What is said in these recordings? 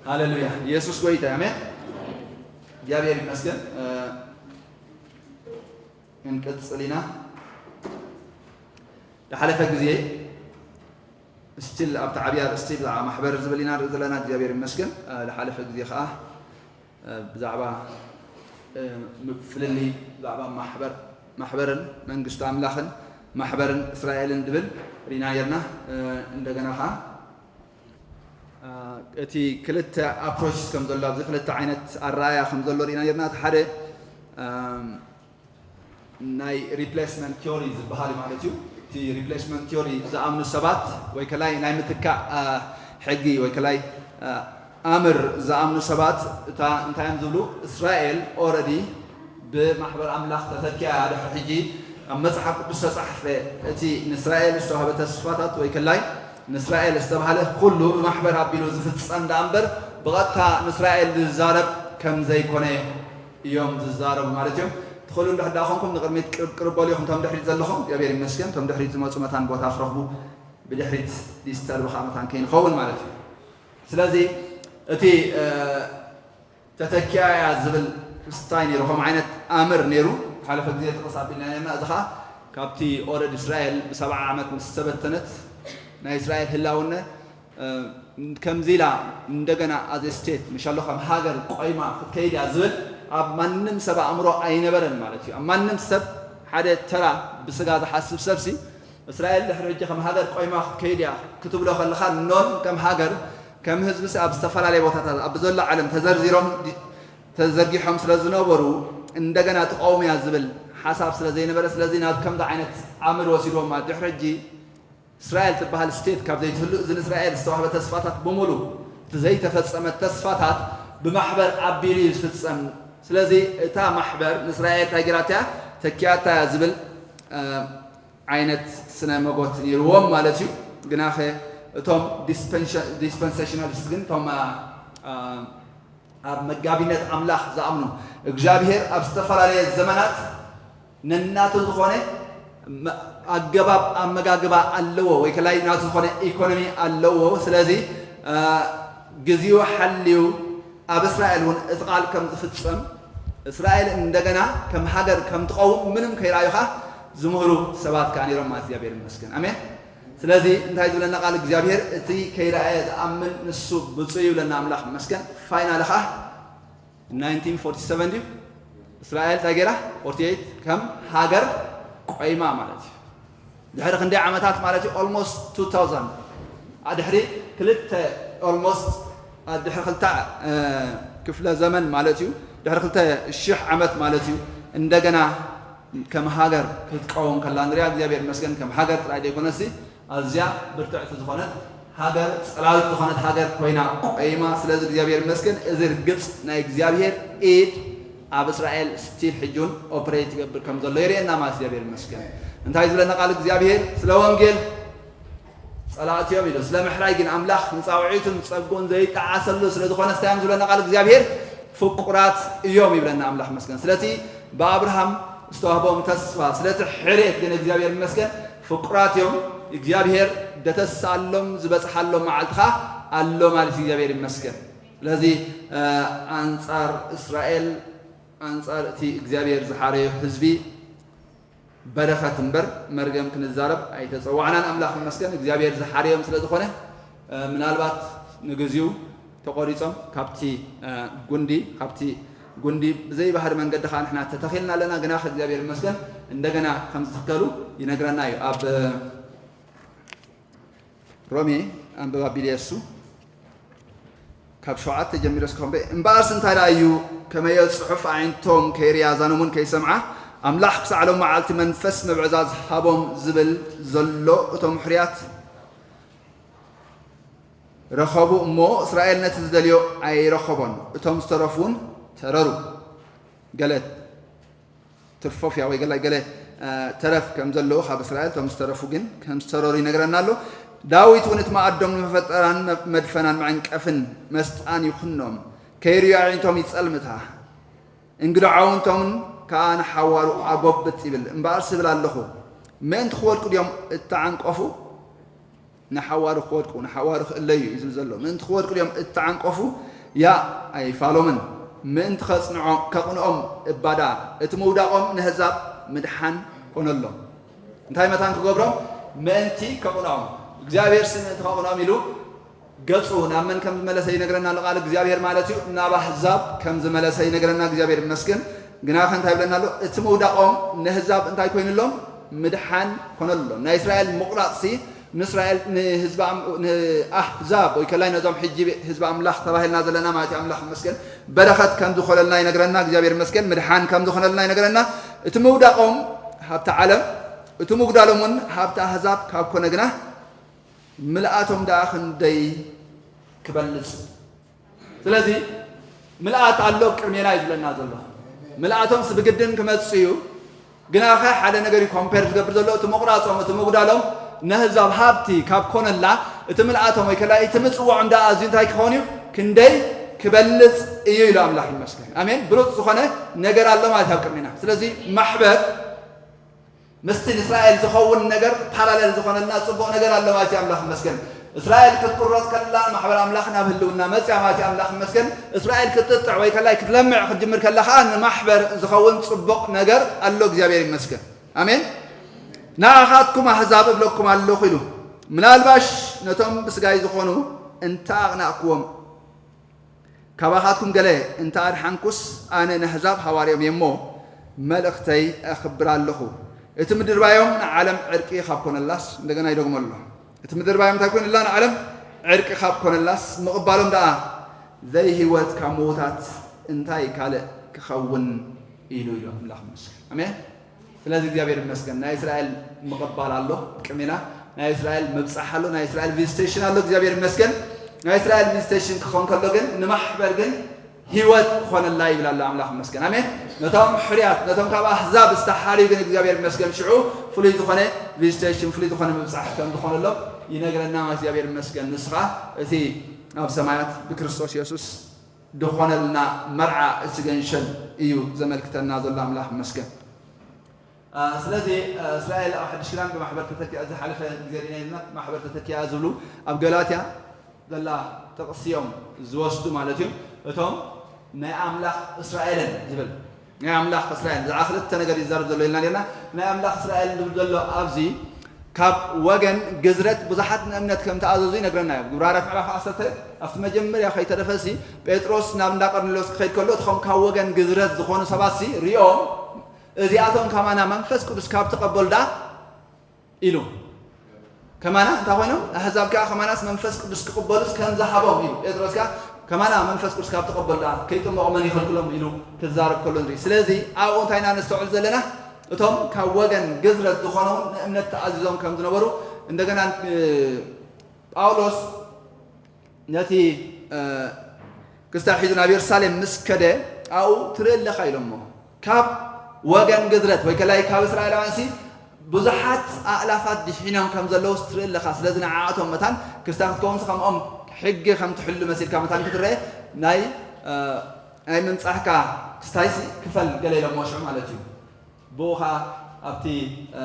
ሃሌሉያ። ኢየሱስ ጎይታ እዩ። ኣሜን። እግዚኣብሔር ይመስገን። እ፣ ክንቅጽል ኢና። ዝሓለፈ ግዜ ስቲል ኣብቲ ዓብይ ኣርእስቲ ብዛዕባ ማሕበር ዝብል ኢና ንርኢ ዘለና። እግዚኣብሔር ይመስገን። እ፣ ዝሓለፈ ግዜ ከዓ፣ እ፣ ብዛዕባ፣ እ፣ ፍልልይ ብዛዕባ ማሕበር፣ ማሕበርን መንግስቲ ኣምላኽን ማሕበርን እስራኤልን ድብል ርኢና ነርና። እ፣ እንደገና ከዓ፣ እ፣ እቲ ክልተ ኣፕሮችስ ከም ዘሎ፣ ኣብዚ ክልተ ዓይነት ኣረኣያ ከም ዘሎ ርኢና ነርና። እቲ ሓደ፣ እም፣ ናይ ሪፕሌስመንት ቲዮሪ ዝበሃል እዩ ማለት እዩ። እቲ ሪፕሌስመንት ቲዮሪ ዝኣምኑ ሰባት ወይ ከላይ ናይ ምትካእ፣ እ፣ ሕጊ ወይ ከላይ፣ እ፣ ኣምር ዝኣምኑ ሰባት እታ እንታይ እዮም ዝብሉ? እስራኤል ኦረዲ ብማሕበር ኣምላኽ ተተኪያ ድሕሪ ሕጂ ኣብ መጽሓፍ ቅዱስ ዝተጻሕፈ እቲ ንእስራኤል ዝተዋህበ ተስፋታት ወይ ከላይ ንእስራኤል ዝተባህለ ኩሉ ብማሕበር ኣቢሉ ዝፍጸም ደኣ እምበር ብቐጥታ ንእስራኤል ዝዛረብ ከም ዘይኮነ እዮም ዝዛረቡ ማለት እዮም። ትኽእሉ እንድሕር ደኣ ኮንኩም ንቕድሚት ቅርብ ቅርብ በሉ ኢኹም። እቶም ድሕሪት ዘለኹም እግዚኣብሔር ይመስገን። እቶም ድሕሪት ዝመጹ መታን ቦታ ክረኽቡ ብድሕሪት ዲስተርብ ከዓ መታን ከይንኸውን ማለት እዩ። ስለዚ እቲ፣ እ፣ ተተኪያ እያ ዝብል እንታይ ነይሩ? ከም ዓይነት ኣምር ነይሩ። ሓለፈ ግዜ ጥቕስ ኣቢልና ነርና። እዚ ከዓ ካብቲ ኦረድ እስራኤል ብሰብዓ ዓመት ምስ ተበተነት ናይ እስራኤል ህላውነ፣ እ፣ ከምዚ ኢላ እንደገና ኣዘ ስቴት፣ ምሻሎ ከም ሃገር ቆይማ ክትከይድ እያ ዝብል ኣብ ማንም ሰብ ኣእምሮ ኣይነበረን ማለት እዩ። ኣብ ማንም ሰብ፣ ሓደ ተራ ብስጋ ዝሓስብ ሰብሲ እስራኤል ድሕሪ ሕጂ ከም ሃገር ቆይማ ክትከይድ እያ ክትብሎ ከለኻ፣ ኖን ከም ሃገር፣ ከም ህዝቢ ኣብ ዝተፈላለየ ቦታታት ኣብ ዘሎ ዓለም ተዘርዚሮም፣ ተዘርጊሖም ስለ ዝነበሩ እንደገና ትቐውም እያ ዝብል ሓሳብ ስለ ዘይነበረ፣ ስለዚ ናብ ከምዚ ዓይነት ኣምር ወሲድዎም ማለት። ድሕሪ ሕጂ እስራኤል ትበሃል ስቴት ካብ ዘይትህሉ፣ እዚ ንእስራኤል ዝተዋህበ ተስፋታት ብምሉ፣ እቲ ዘይተፈጸመ ተስፋታት ብማሕበር ኣቢሉ እዩ ዝፍጸም። ስለዚ እታ ማሕበር ንእስራኤል እንታይ ገይራታ እያ? ተኪኣታ እያ ዝብል፣ እ፣ ዓይነት ስነ መጎት ነይርዎም ማለት እዩ። ግናኸ እቶም ዲስፐንሸ-፣ ዲስፐንሴሽናሊስት ግን፣ እቶም፣ እ፣ እ፣ ኣብ መጋቢነት ኣምላኽ ዝኣምኑ፣ እግዚኣብሔር ኣብ ዝተፈላለየ ዘመናት ነናቱ ዝኾነ መ-፣ ኣገባብ ኣመጋግባ ኣለዎ፣ ወይ ከላይ ናቱ ዝኾነ ኢኮኖሚ ኣለዎ። ስለዚ፣ እ፣ ግዜኡ ሓልዩ ኣብ እስራኤል እውን እቲ ቃል ከም ዝፍጸም፣ እስራኤል እንደገና ከም ሃገር ከም ትቐውም ምንም ከይረኣዩ ኸኣ ዝምህሩ ሰባት ከኣ ነይሮም ማለት እግዚኣብሔር ይመስገን። ኣሜን። ስለዚ እንታይ ዝብለና ቃል እግዚኣብሔር? እቲ ከይረኣየ ዝኣምን ንሱ ብፁዕ እዩ ይብለና ኣምላኽ ይመስገን። ፋይናሊ ኸኣ ናይንቲን ፎርቲ ሰቨን ድዩ? እስራኤል እንታይ ገይራ? ፎርቲ ኤይት ከም ሃገር ቆይማ ማለት እዩ። ድሕሪ ክንደይ ዓመታት ማለት እዩ? ኦልሞስት ቱ ታውዘንድ። ኣ፣ ድሕሪ ክልተ፣ ኦልሞስት፣ ኣ፣ ድሕሪ ክልተ፣ እ፣ ክፍለ ዘመን ማለት እዩ። ድሕሪ ክልተ ሽሕ ዓመት ማለት እዩ። እንደገና ከም ሃገር ክትቀውም ከላ ንሪኣ። እግዚኣብሔር ይመስገን፣ ከም ሃገር ጥራይ ዘይኮነሲ፣ ኣዝያ ብርትዕቲ ዝኾነት ሃገር፣ ጸላዊት ዝኾነት ሃገር ኮይና ቆይማ። ስለዚ እግዚኣብሔር ይመስገን፣ እዚ ርግጽ ናይ እግዚኣብሔር ኢድ ኣብ እስራኤል ስቲል ሕጂ እውን ኦፕሬት ይገብር ከም ዘሎ የርእየና ማለት እግዚኣብሔር ይመስገን። እንታይ ዝብለና ቃል እግዚኣብሔር? ስለ ወንጌል ጸላእቲ እዮም ኢሉ፣ ስለ ምሕራይ ግን ኣምላኽ ንጻውዒቱን ጸግኡን ዘይጠዓሰሉ ስለ ዝኾነ፣ እንታይ እዮም ዝብለና ቃል እግዚኣብሔር? ፍቁራት እዮም ይብለና ኣምላኽ ይመስገን። ስለቲ ብኣብርሃም ዝተዋህቦም ተስፋ፣ ስለቲ ሕርየት ግን እግዚኣብሔር ይመስገን ፍቁራት እዮም። እግዚኣብሔር ደተስኣሎም ዝበጽሓሎም መዓልቲ ኸኣ ኣሎ ማለት እዩ። እግዚኣብሔር ይመስገን። ስለዚ፣ እ፣ ኣንጻር እስራኤል፣ ኣንጻር እቲ እግዚኣብሔር ዝሓረዮ ህዝቢ በረኸት እምበር መርገም ክንዛረብ ኣይተጸዋዕናን። ኣምላኽ ይመስገን እግዚኣብሔር ዝሓረዮም ስለ ዝኾነ፣ እ፣ ምናልባት ንግዚኡ ተቖሪጾም ካብቲ፣ እ፣ ጉንዲ፣ ካብቲ ጉንዲ ብዘይ ባህሪ መንገዲ ኸኣ ንሕና ተተኺልና ኣለና። ግና እግዚኣብሔር ይመስገን እንደገና ከም ዝትከሉ ይነግረና እዩ። ኣብ፣ እ፣ ሮሜ ኣንብብ ኣቢሉ እየ እሱ። ካብ ሸውዓተ ጀሚረ እስከ ከንብብ። እምበኣርስ እንታይ ደኣ እዩ? ከመዮ ጽሑፍ ኣዒንቶም ከይርእያ ኣዛኖም እውን ከይሰምዓ፣ ኣምላኽ ክሳዕ ሎም መዓልቲ መንፈስ ምብዕዛዝ ሃቦም ዝብል ዘሎ፣ እቶም ሕሩያት ረኸቡ እሞ፣ እስራኤል ነቲ ዝደልዮ ኣይረኸቦን። እቶም ዝተረፉ እውን ተረሩ። ገለ ትርፎፍያ ወይ ገለ፣ ገለ፣ እ፣ ተረፍ ከም ዘለዉ ካብ እስራኤል፣ እቶም ዝተረፉ ግን ከም ዝተረሩ ይነግረና ኣሎ። ዳዊት እውን እቲ መኣዶም ንመፈጠራን መ-፣ መድፈናን መዐንቀፍን መስጣን ይኹኖም፣ ከይርእዩ ኣዒንቶም ይጸልምታ፣ እንግድዖ ኣውንቶምን ከኣ ንሓዋሩ ኣጎብጥ ይብል። እምበኣርስ እብል ኣለኹ፣ ምእንቲ ክወድቁ ድዮም እተዓንቀፉ? ንሓዋሩ ክወድቁ፣ ንሓዋሩ ክእለዩ እዩ ዝብል ዘሎ። ምእንቲ ክወድቁ ድዮም እተዓንቀፉ? ያ ኣይፋሎምን። ምእንቲ ከጽንዖ-፣ ከቕንኦም እባዳ፣ እቲ ምውዳቖም ንህዛብ ምድሓን ኮነሎም። እንታይ መታን ክገብሮም? ምእንቲ ከቕንኦም። እግዚኣብሔር ሲ ምእንቲ ከቕንኦም ኢሉ ገጹ ናብ መን ከም ዝመለሰ ይነግረና ኣሎ ቃል እግዚኣብሔር ማለት እዩ። ናብ ኣህዛብ ከም ዝመለሰ ይነግረና እግዚኣብሔር ይመስገን። ግናኸ እንታይ ይብለና ኣሎ? እቲ ምውዳቖም ንህዛብ እንታይ ኮይኑሎም? ምድሓን ኮነሎም። ናይ እስራኤል ምቑራጽሲ ንእስራኤል፣ ንህዝቢ ኣም-፣ ንኣህዛብ ወይ ከላይ ነዞም ሕጂ ህዝቢ ኣምላኽ ተባሂልና ዘለና ማለት እዩ። ኣምላኽ ይመስገን። በረኸት ከም ዝኾነልና ይነግረና እግዚኣብሔር ይመስገን። ምድሓን ከም ዝኾነልና ይነግረና። እቲ ምውዳቖም ሃብቲ ዓለም፣ እቲ ምጉዳሎም እውን ሃብቲ ኣህዛብ ካብ ኮነ ግና፣ ምልኣቶም ደኣ ክንደይ ክበልጽ። ስለዚ ምልኣት ኣሎ ቅድሜና እዩ ዝብለና ዘሎ። ምልኣቶምስ ብግድን ክመጽእ እዩ። ግናኸ ሓደ ነገር እዩ ኮምፔር ዝገብር ዘሎ፣ እቲ ምቑራጾም፣ እቲ ምጉዳሎም ነህዛብ ሃብቲ ካብ ኮነላ፣ እቲ ምልኣቶም ወይ ከላይ እቲ ምጽውዖም ደኣ ኣዝዩ እንታይ ክኸውን እዩ? ክንደይ ክበልጽ እዩ ኢሉ ኣምላኽ ይመስገን። ኣሜን። ብሉጽ ዝኾነ ነገር ኣሎ ማለት ኣብ ቅድሜና። ስለዚ ማሕበር ምስቲ ንእስራኤል ዝኸውን ነገር ፓራለል ዝኾነልና ጽቡቕ ነገር ኣሎ ማለት እዩ። ኣምላኽ ይመስገን። እስራኤል ክትቁረጽ ከላ ማሕበር ኣምላኽ ናብ ህልውና መጽያ ማለት እዩ። ኣምላኽ ይመስገን። እስራኤል ክትጥጥዕ ወይ ከላይ ክትለምዕ ክትጅምር ከላ ኸዓ ንማሕበር ዝኸውን ጽቡቕ ነገር ኣሎ። እግዚኣብሔር ይመስገን። ኣሜን። ንኣኻትኩም ኣህዛብ እብለኩም ኣለኹ ኢሉ። ምናልባሽ ነቶም ብስጋይ ዝኾኑ እንተ ኣቕናእክዎም፣ ካባኻትኩም ገለ እንተ ኣድሓንኩስ፣ ኣነ ነህዛብ ሃዋርዮም እየ እሞ፣ መልእኽተይ እኽብር ኣለኹ። እቲ ምድርባዮም ንዓለም ዕርቂ ካብ ኮነላስ፣ እንደገና ይደግሞ ኣሎ። እቲ ምድርባዮም እንታይ ኮይኑላ? ንዓለም ዕርቂ ካብ ኮነላስ፣ ምቕባሎም ደኣ ዘይህይወት ካብ ምዉታት እንታይ ካልእ ክኸውን ኢሉ ኢሉ ኣምላኽ ይመስገን። ኣሜን። ስለዚ እግዚኣብሔር ይመስገን። ናይ እስራኤል ምቕባል ኣሎ ቅድሜና፣ ናይ እስራኤል ምብጻሕ ኣሎ፣ ናይ እስራኤል ቪዚቴሽን ኣሎ። እግዚኣብሔር ይመስገን። ናይ እስራኤል ቪዚቴሽን ክኾን ከሎ ግን ንማሕበር ግን ህይወት ክኾነላ ይብል ኣሎ ኣምላኽ ይመስገን። ኣሜን። ነቶም ሕርያት፣ ነቶም ካብ ኣህዛብ ዝተሓርዩ ግን እግዚኣብሔር ይመስገን ሽዑ ፍሉይ ዝኾነ ቪዚቴሽን፣ ፍሉይ ዝኾነ ምብጻሕ ከም ዝኾነሎም ይነግረና። እግዚኣብሔር ይመስገን። ንስኻ እቲ ኣብ ሰማያት ብክርስቶስ የሱስ ዝኾነልና መርዓ እቲ ገንሸል እዩ ዘመልክተና ዘሎ። ኣምላኽ ይመስገን። አ፣ ስለዚ፣ አ፣ እስራኤል ኣብ ሓድሽ ኪዳን ብማሕበር ተተኪኣ፣ ዝሓለፈ ግዜ ርኢና ኢልና ማሕበር ተተኪኣ ዝብሉ ኣብ ገላትያ ዘላ ጥቕሲ እዮም ዝወስዱ ማለት እዩ። እቶም ናይ ኣምላኽ እስራኤልን ዝብል፣ ናይ ኣምላኽ እስራኤል፣ ብዛዕባ ክልተ ነገር ይዛረብ ዘሎ ኢልና ኔርና። ናይ ኣምላኽ እስራኤል ዝብል ዘሎ ኣብዚ ካብ ወገን ግዝረት ብዙሓት ንእምነት ከም ተኣዘዙ ይነግረና እዩ። ግብረ ሃዋርያት ምዕራፍ ዓሰርተ ኣብቲ መጀመርያ ከይተረፈሲ ጴጥሮስ ናብ እንዳ ቀርኔሎስ ክኸይድ ከሎ፣ እቶም ካብ ወገን ግዝረት ዝኾኑ ሰባትሲ ሪኦም፣ እዚኣቶም ከማና መንፈስ ቅዱስ ካብ ተቐበሉ ደኣ ኢሉ። ከማና እንታይ ኮይኖም? ኣህዛብ ከኣ ከማናስ መንፈስ ቅዱስ ክቕበሉስ ከም ዝሃቦም ኢሉ። ጴጥሮስ ከኣ ከማና መንፈስ ቅዱስ ካብ ተቐበሉ ደኣ ከይጥመቑ መን ይኸልክሎም ኢሉ ክዛረብ ከሎ ንርኢ። ስለዚ ኣብኡ እንታይ ኢና ነስተውዕል ዘለና? እቶም ካብ ወገን ግዝረት ዝኾነውን ንእምነት ተኣዚዞም ከም ዝነበሩ እንደገና፣ እ፣ ጳውሎስ ነቲ፣ እ፣ ክስታይ ሒዙ ናብ የሩሳሌም ምስ ከደ ኣብኡ ትርኢ ኣለኻ ኢሎሞ። ካብ ወገን ግዝረት ወይ ከላይ ካብ እስራኤላውያንሲ ብዙሓት ኣእላፋት ድሒኖም ከም ዘለውስ ትርኢ ኣለኻ። ስለዚ ንዓኣቶም መታን ክስታይ ክትከውንሲ ከምኦም ሕጊ ከም ትሕሉ መሲልካ መታን ክትረአ ናይ፣ እ፣ ናይ ምንጻህካ ክስታይሲ ክፈል ገለ ኢሎሞ ሽዑ ማለት እዩ። ብኡ ኸኣ ኣብቲ፣ እ፣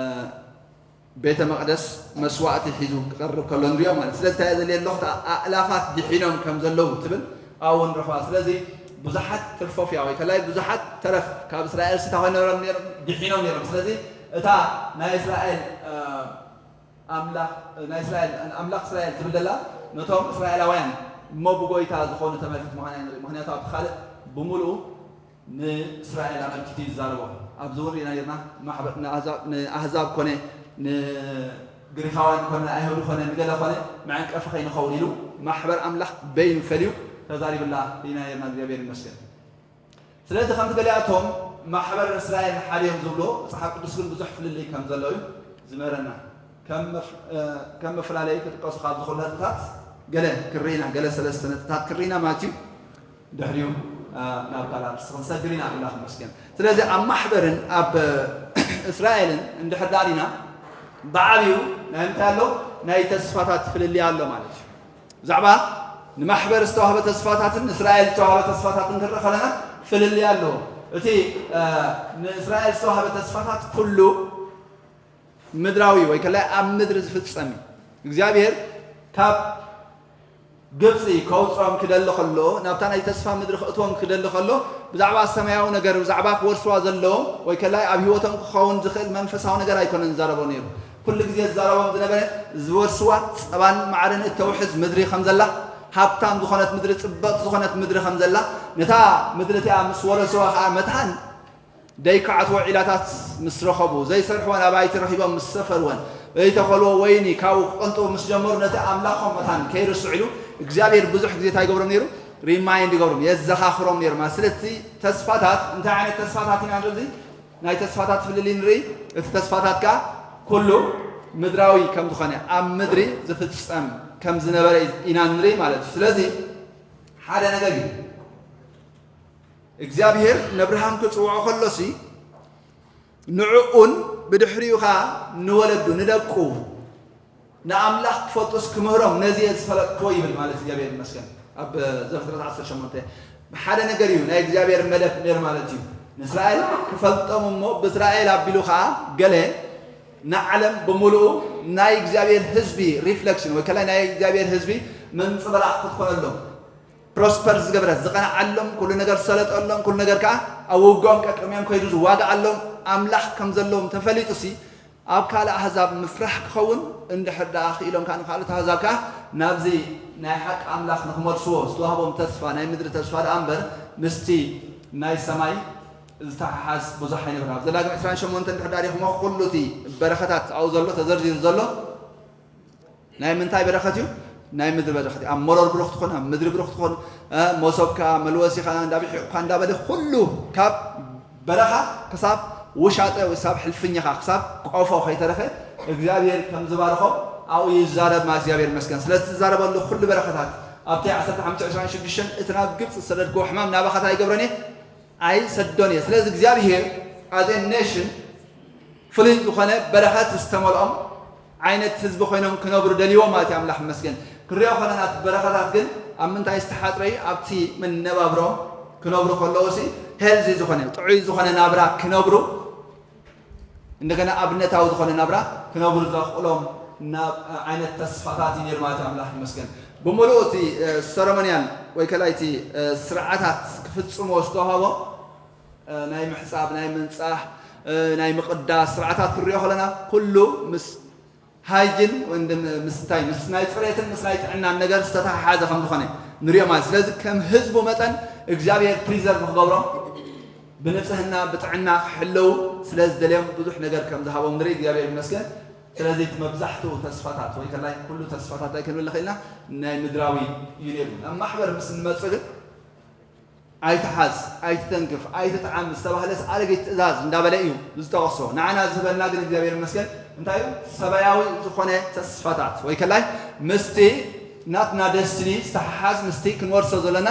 ቤተ መቕደስ መስዋእቲ ሒዙ ክቐርብ ከሎ ንሪኦ ማለት። ስለዚ እንታይ እየ ዘልየ ኣለኹ? እታ ኣእላፋት ድሒኖም ከም ዘለዉ ትብል ኣብኡ ንረኽባ። ስለዚ ብዙሓት ትርፎፍያ ወይ ከላይ ብዙሓት ተረፍ ካብ እስራኤል ስታ ኮይኖም ነይሮም፣ ድሒኖም ነይሮም። ስለዚ እታ ናይ እስራኤል፣ እ፣ ኣምላኽ፣ ናይ እስራኤል፣ ኣምላኽ እስራኤል ትብል ዘላ ነቶም እስራኤላውያን እሞ ብጎይታ ዝኾኑ ተመልክት ምዃና ንርኢ። ምኽንያቱ ኣብቲ ካልእ ብምሉኡ ንእስራኤል ኣመልኪቱ እዩ ዝዛረቦ። ኣብዚ እውን ርኢና ጌርና ማሕበር ንኣህዛብ፣ ንኣህዛብ ኮነ ንግሪኻውያን ኮነ ንኣይሁድ ኮነ ንገለ ኮነ መዐንቀፊ ከይንኸውን ኢሉ ማሕበር ኣምላኽ በይኑ ፈልዩ ተዛሪብላ ርኢና ጌርና። እግዚኣብሔር ይመስገን። ስለዚ ከምቲ ገሊኣቶም ማሕበር እስራኤል ሓደ እዮም ዝብሎ፣ መጽሓፍ ቅዱስ ግን ብዙሕ ፍልልይ ከም ዘሎ እዩ ዝምህረና። ከም መፍ-፣ እ፣ ከም መፈላለዪ ክጥቀሱ ካብ ዝኽእሉ ነጥብታት ገለ ክርኢና፣ ገለ ሰለስተ ነጥብታት ክርኢና ማለት እዩ። ድሕሪኡ፣ እ፣ ናብ ካልእ ኣርእስቲ ክንሰግር ኢና። ኣምላኽ ይመስገን። ስለዚ ኣብ ማሕበርን ኣብ እስራኤልን እንድሕር ደኣ ርኢና፣ ብዓብዩ ናይ እንታይ ኣሎ? ናይ ተስፋታት ፍልልይ ኣሎ ማለት እዩ። ብዛዕባ ንማሕበር ዝተዋህበ ተስፋታትን ንእስራኤል ዝተዋህበ ተስፋታትን ክንርኢ ከለና ፍልልይ ኣለዎ። እቲ፣ እ፣ ንእስራኤል ዝተዋህበ ተስፋታት ኩሉ ምድራዊ ወይ ከላይ ኣብ ምድሪ ዝፍጸም እዩ። እግዚኣብሔር ካብ ግብፂ ከውፅኦም ክደሊ ከሎ፣ ናብታ ናይ ተስፋ ምድሪ ክእትዎም ክደሊ ከሎ፣ ብዛዕባ ሰማያዊ ነገር፣ ብዛዕባ ክወርስዋ ዘለዎም ወይ ከላይ ኣብ ህይወቶም ክኸውን ዝኽእል መንፈሳዊ ነገር ኣይኮነን ዝዛረቦ ነይሩ። ኩሉ ግዜ ዝዛረቦም ዝነበረ ዝወርስዋ ጸባን ማዕርን እተውሕዝ ምድሪ ከም ዘላ፣ ሃብታም ዝኾነት ምድሪ፣ ጽብቕቲ ዝኾነት ምድሪ ከም ዘላ፣ ነታ ምድሪ እቲኣ ምስ ወረስዋ ኸኣ መታን ደይከዓትዎ ዒላታት ምስ ረኸቡ፣ ዘይሰርሕወን ኣባይቲ ረኺቦም ምስ ሰፈርወን፣ ዘይተኸልዎ ወይኒ ካብኡ ክቐንጥቡ ምስ ጀመሩ፣ ነቲ ኣምላኾም መታን ከይርስዕሉ እግዚኣብሔር ብዙሕ ግዜ እንታይ ይገብሮም ነይሩ? ሪማይንድ ይገብሮም፣ የዘኻኽሮም ነይሩ። ማለት ስለቲ ተስፋታት፣ እንታይ ዓይነት ተስፋታት ኢና ንርኢ? ናይ ተስፋታት ፍልልይ ንርኢ። እቲ ተስፋታት ከኣ ኩሉ ምድራዊ ከም ዝኾነ፣ ኣብ ምድሪ ዝፍጸም ከም ዝነበረ ኢና ንርኢ ማለት እዩ። ስለዚ ሓደ ነገር እዩ። እግዚኣብሔር ነብርሃም ክጽውዖ ከሎሲ ንዕኡን ብድሕሪኡ ኸኣ ንወለዱ፣ ንደቁ፣ ንኣምላኽ ክፈልጡስ ክምህሮም ነዚ እየ ዝፈለጥክዎ ይብል ማለት እግዚኣብሔር ይመስገን። ኣብ ዘፍጥረት ዓሰርተ ሸሞንተ ሓደ ነገር እዩ ናይ እግዚኣብሔር መደብ ነይሩ ማለት እዩ። ንእስራኤል ክፈልጦም እሞ ብእስራኤል ኣቢሉ ኸኣ ገለ ንዓለም ብምሉኡ ናይ እግዚኣብሔር ህዝቢ ሪፍሌክሽን ወይ ከላይ ናይ እግዚኣብሔር ህዝቢ መንጸባረቕ ክትኾነሎም ፕሮስፐር ዝገበረት ዝቐንዓሎም ኩሉ ነገር ዝሰለጠሎም ኩሉ ነገር ከኣ ኣብ ውግኦም ቀቅድሚኦም ከይዱ ዝዋግኣሎም ኣምላኽ ከም ዘለዎም ተፈሊጡሲ ኣብ ካልእ ኣህዛብ ምፍራሕ ክኸውን እንድሕር ደኣ ክኢሎም ከኣ ንኻልኦት ኣህዛብ ከኣ ናብዚ ናይ ሓቂ ኣምላኽ ንኽመልስዎ ዝተዋህቦም ተስፋ ናይ ምድሪ ተስፋ ደኣ እምበር ምስቲ ናይ ሰማይ ዝተሓሓዝ ብዙሕ ኣይነበረን። ኣብ ዘዳግም ዕስራን ሸሞንተን እንድሕር ደኣ ሪእኹሞ ኩሉ እቲ በረኸታት ኣብኡ ዘሎ ተዘርዚሩ ዘሎ ናይ ምንታይ በረኸት እዩ? ናይ ምድሪ በረኸት እዩ። ኣብ መሮር ብሩኽ ትኾን፣ ኣብ ምድሪ ብሩኽ ትኾን፣ እ፣ መሶብካ፣ መልወሲኻ፣ እንዳብሒቕኳ፣ እንዳበለ ኩሉ ካብ በረኻ ክሳብ ውሻጠ ወይ ክሳብ ሕልፍኛኻ፣ ክሳብ ቆፎ ከይተረፈ እግዚኣብሔር ከም ዝባርኾ ኣብኡ ይዛረብ ማለት እግዚኣብሔር ይመስገን። ስለዚ ትዛረበሉ ኩሉ በረኸታት ኣብቲ ዓሰርተ ሓሙሽተ ዕስራን ሽዱሽተን እቲ ናብ ግብፂ ዝሰደድክዎ ሕማም ናባኻ እንታይ ኣይገብሮን እየ? ኣይሰዶን እየ። ስለዚ እግዚኣብሔር as a nation ፍሉይ ዝኾነ በረኸት ዝተመልኦም ዓይነት ህዝቢ ኮይኖም ክነብሩ ደልይዎ ማለት እዩ። ኣምላኽ ይመስገን። ክንሪኦ ከለና እቲ በረኸታት ግን ኣብ ምንታይ ዝተሓጽረ እዩ? ኣብቲ መነባብሮኦም ክነብሩ ከለዉ ሲ ሄልዚ ዝኾነ ጥዑይ ዝኾነ ናብራ ክነብሩ እንደገና ኣብነታዊ ዝኾነ ናብራ ክነብሩ ዘኽእሎም ናብ ዓይነት ተስፋታት እዩ ነይሩ ማለት እዩ። ኣምላኽ ይመስገን። ብምሉኡ እቲ እ፣ ሰረሞንያል ወይ ከላይ እቲ እ፣ ስርዓታት ክፍጽሞ ዝተዋህቦ እ፣ ናይ ምሕጻብ፣ ናይ ምንጻህ፣ እ፣ ናይ ምቕዳስ ስርዓታት ክንሪኦ ከለና ኩሉ ምስ ሃይጅን ወይም ምስ እንታይ ምስ ናይ ጽሬትን ምስ ናይ ጥዕናን ነገር ዝተተሓሓዘ ከም ዝኾነ ንሪኦ ማለት። ስለዚ ከም ህዝቡ መጠን እግዚኣብሔር ፕሪዘርቭ ክገብሮም ብንጽህና ብጥዕና ክሕለዉ ስለ ዝደልዮም ብዙሕ ነገር ከም ዝሃቦም ንርኢ እግዚኣብሔር ይመስገን። ስለዚ እቲ መብዛሕትኡ ተስፋታት ወይ ከላይ ኩሉ ተስፋታት እንታይ ክንብል ንኽእል ኢና ናይ ምድራዊ እዩ ነይሩ። ናብ ማሕበር ምስ እንመጽእ ግን ኣይትሓዝ፣ ኣይትተንክፍ፣ ኣይትጥዓም ዝተባህለስ ኣረጊት ትእዛዝ እንዳበለ እዩ ዝጠቕሶ። ንዓና ዝህበና ግን እግዚኣብሔር ይመስገን እንታይ እዩ? ሰማያዊ ዝኾነ ተስፋታት ወይ ከላይ ምስቲ ናትና ደስትኒ ዝተሓሓዝ ምስቲ ክንወርሶ ዘለና